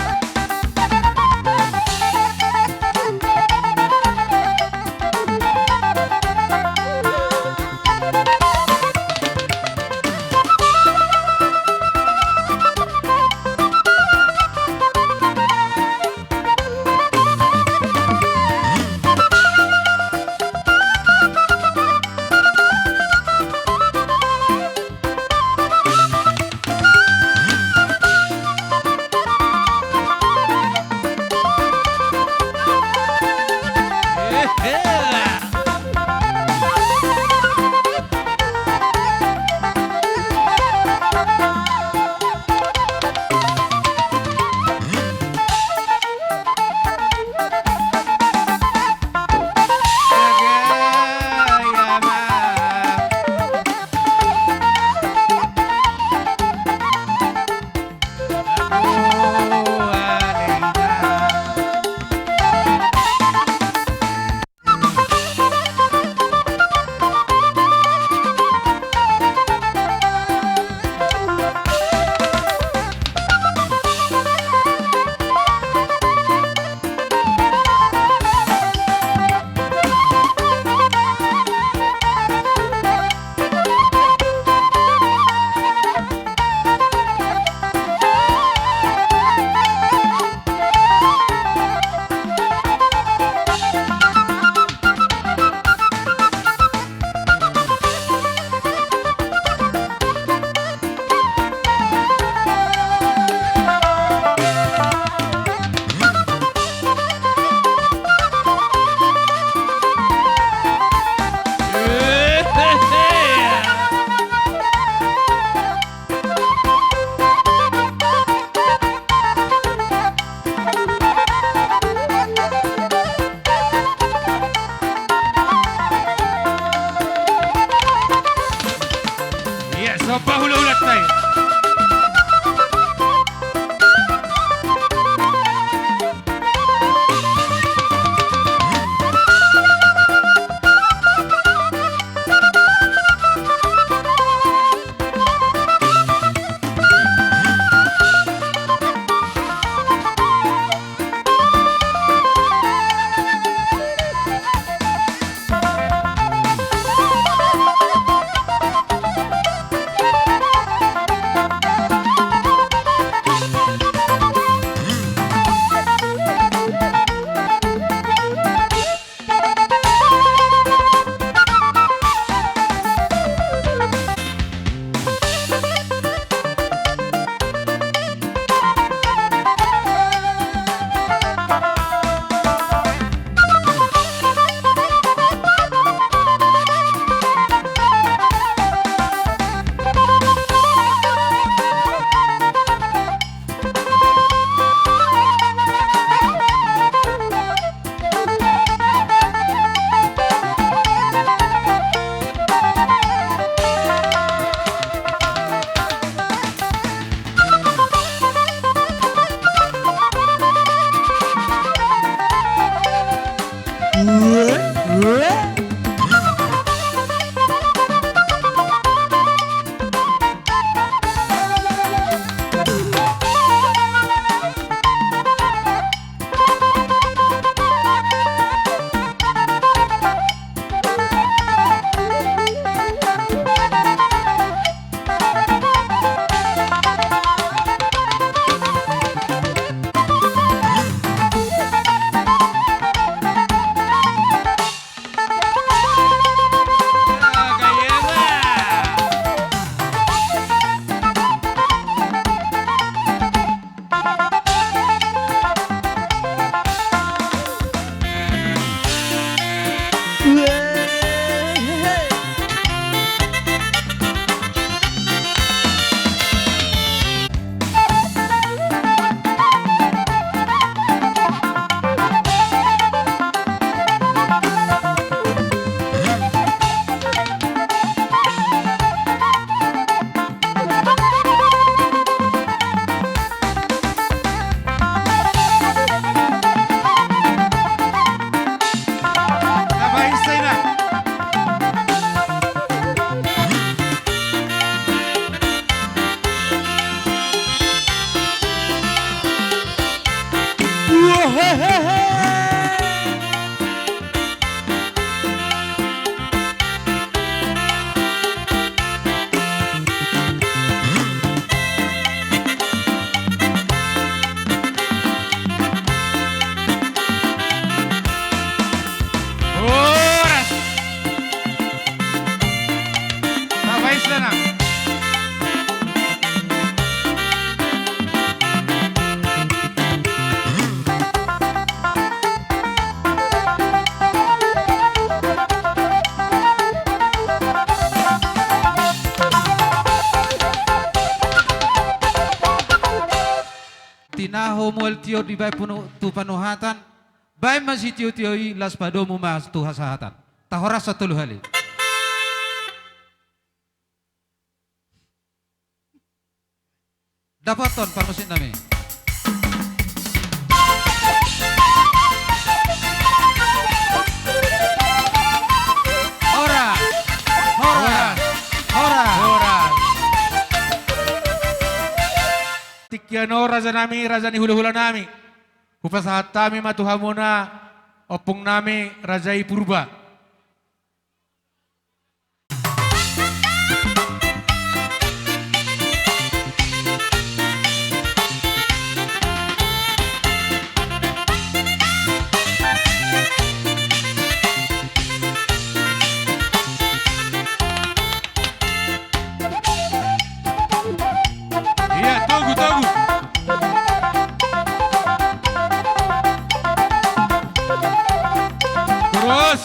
Ia, somba hulahulanta i. Horas. Tapaisna. Tinahu mual tio dibaen punu-, tu panuhatan, baen ma sitiotio i, las padomu ma tu hasahatan. Tahorashon tolu hali. Dapothon parmusik nami. Horas. Horas. Horas. Horas. Tingki on raja nami, raja ni hulahula nami. Hupasahat hami ma tu hamuna ompung nami raja i Purba. Iya, togu, togu. Terus.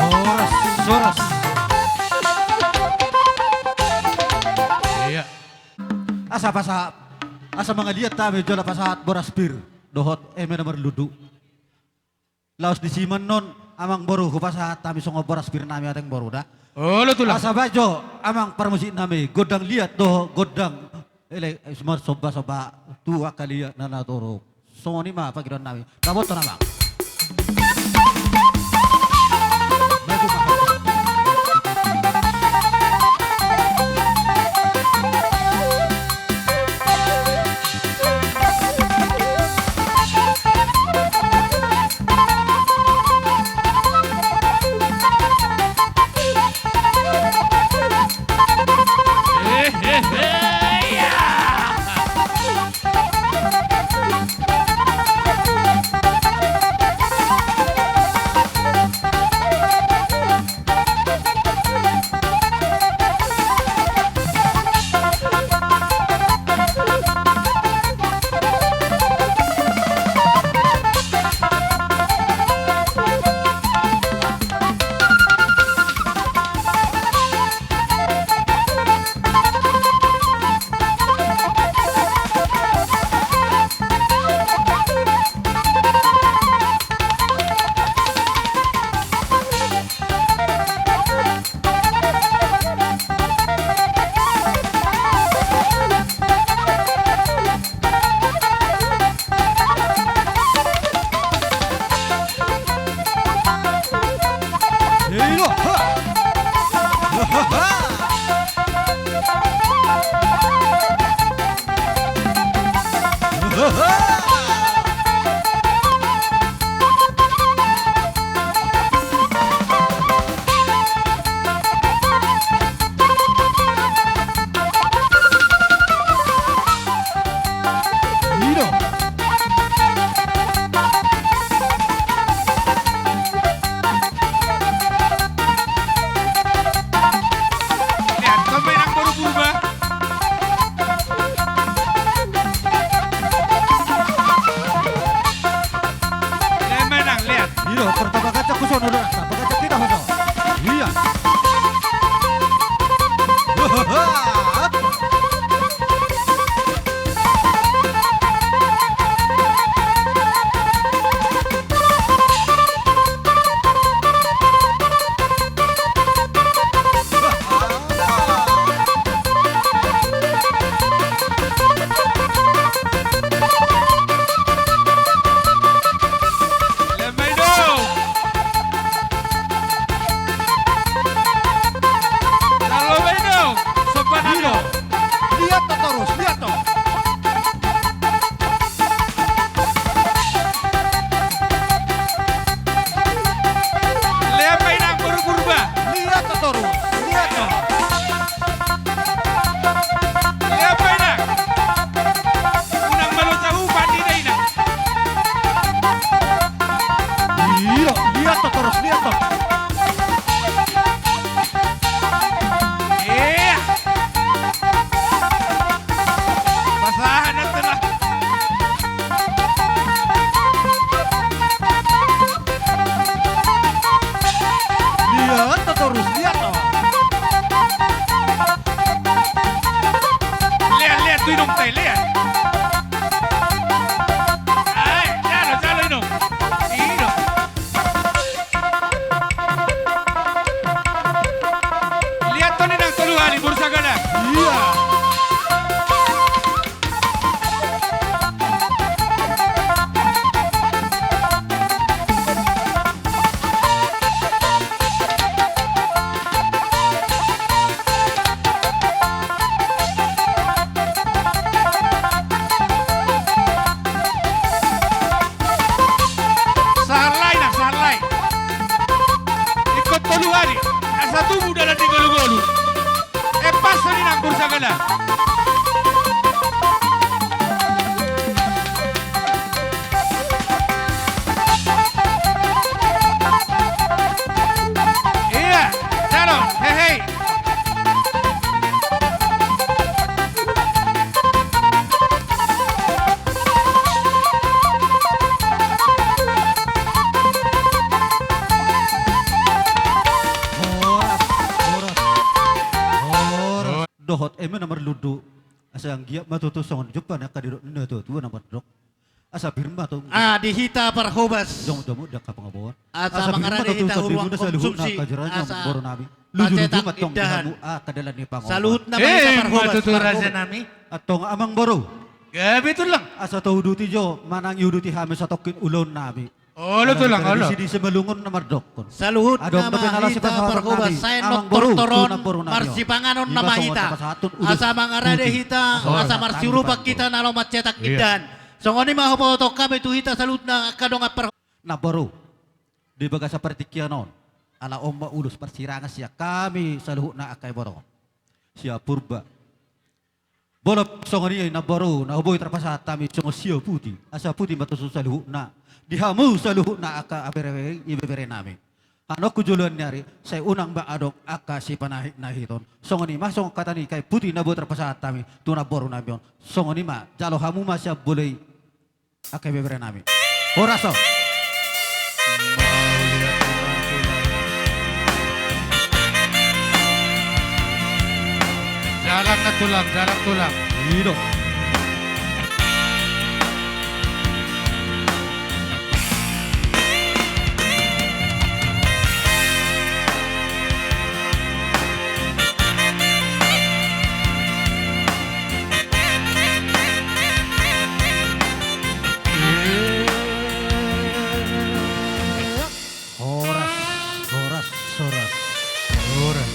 Horas, horas. Iya. Asa pasa, asa mangaliat hami jala pasahat boras pir dohot eme na marlundu. Laos disi ma annon amang boru hupasahat hami songon boras pir nami, ateng boru da. Olo tulang. Asa baen jo amang parmusik nami gondang liat dohot gondang elek, eh, marsomba-somba tu angka liat na natorop. Songon i ma pangidoan nami. Dapothon amang. Satubu dalan ni golu-golu. Epas soni nang bursa gala. Iya, jalo, hehei. Horas, horas, horas. Dohot eme na marlundu. Asa anggiat ma tutu songon jumpa ni angka didok ni natua-tua na mandok. Asa pir ma tu. Ah, di hita parhobas. Jong domu di angka pangaboan. Asa mangarade hita huruang konsumsi. Asa pacetak indahan. Saluhutna ma hita parhobas. Raja nami. Antong amang boru. Gabe tulang. Asa tauduti jo manang iuduti hami satongkin ulaon nami. Olo tulang, olo. Di Simalungun na mardokkon. Saluhutna ma hita parhobas, sai tortoron marsipanganon nama hita. Asa mangarade hita, asa marsiurupan hita na laho mancetak indahan. Songon i ma hupabotohon hami tu hita saluhutna angka dongan parhobas. Na boru, di bagasan partingkian on, ala on ma ulos parsirangan sian hami saluhutna angka ibana on. Sian Purba. Molo songon i na boru, na boi tarpasahat hami songon siaputi, asa puti ma tutu saluhutna. Di hamu saluhutna angka ibebere nami. Annon tu joloan ni ari, sai unang ma adong angka sipanahit-nahiton. Songon i ma songon hata ni angka puti na boi tarpasahat hami tu na boru nami on. Songon i ma, jalo hamu ma sian bolei. Angka ibebere nami. Horas on. Jalan na tulang, jalan tulang. I do. Horas, horas, horas. Horas.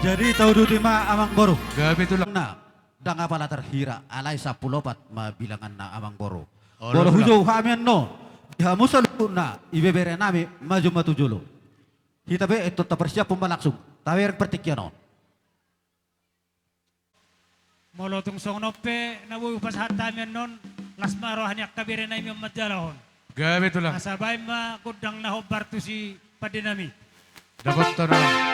Jadi tauduti ma amang boru. Gabe tulang. Na, ndang apala tarhira, alai sampulu opat ma bilanganna amang boru. Molo hujou hami annon, di hamu saluhutna ibebere nami, maju ma tu jolo. Hita pe antong taparsiaphon ma langsung, tabereng partingkian on. Molo tung songon on pe na boi hupasahat hami annon, las ma roha ni angka bere nami on manjalahon. Gabe tulang. Asa baen ma gondang na hombar tu si pande nami. Dapothon ma.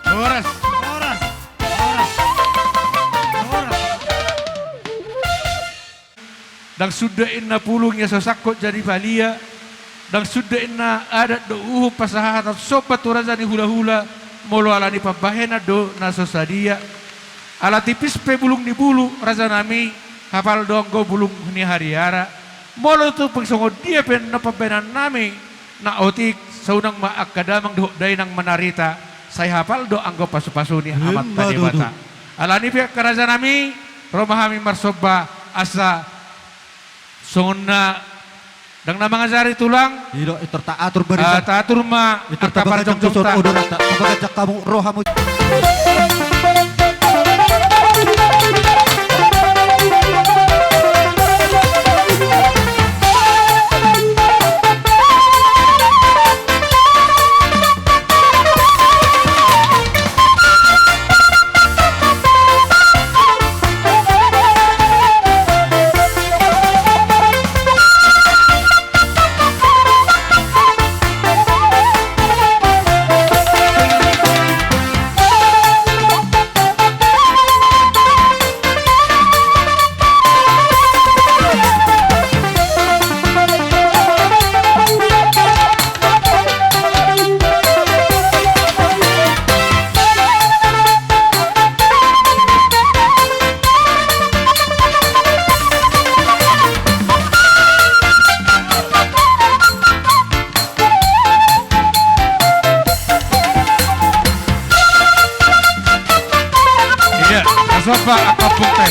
Horas. Horas. Horas. Ndang suda inna pulung ia so sangkot jadi palia. Ndang suda inna adat dohot uhum pasahathon somba tu raja ni hulahula, molo ala ni pambahenan do na so sadia. Ala tipis pe bulung ni bulu, raja nami, hapal do anggo bulung ni hariara. Molo tung pe songon dia pe na pambahenan nami, na otik, sai unang ma angka damang dohot dainang manarita, sai hapal do anggo pasupasu ni Amanta Debata. Ala ni pe angka raja nami, ro ma hami marsomba, asa songon na ndang na mangajari tulang. I do, intor taatur barita. Ah, taatur ma angka parjongjongta. Tapaganjang hamu rohamu. Sopa angka ompungte.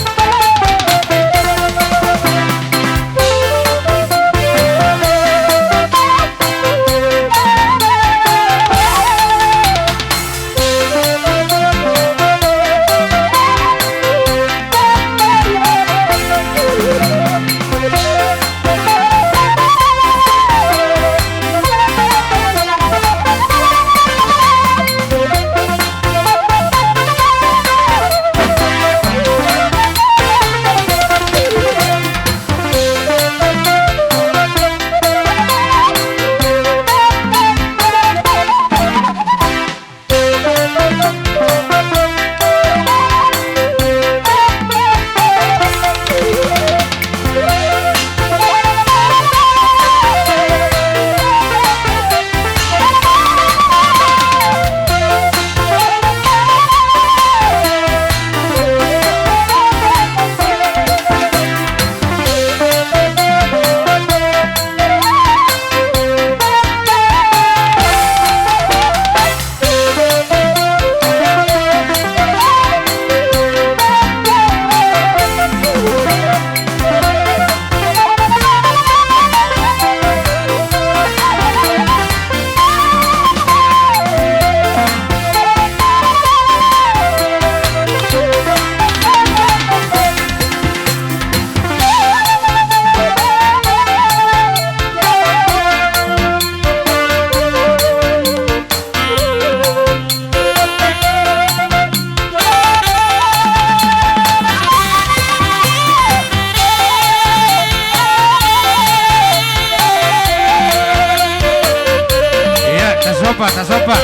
Iya, tasopa, tasopa.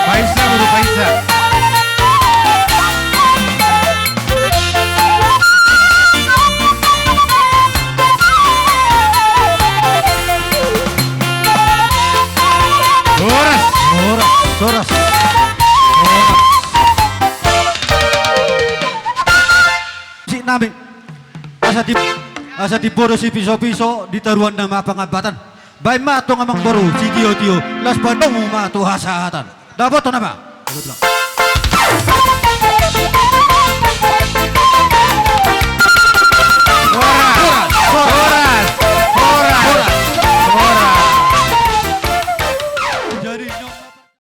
Paisa, boru, paisa. Horas, horas, horas. Horas. Musik nami. Asa di, asa di bodo sipisopiso, di toruan nama pangambatan. Baen ma tong amangboru sitiotio, laos padomu ma tu hasahatan. Dapoton nama.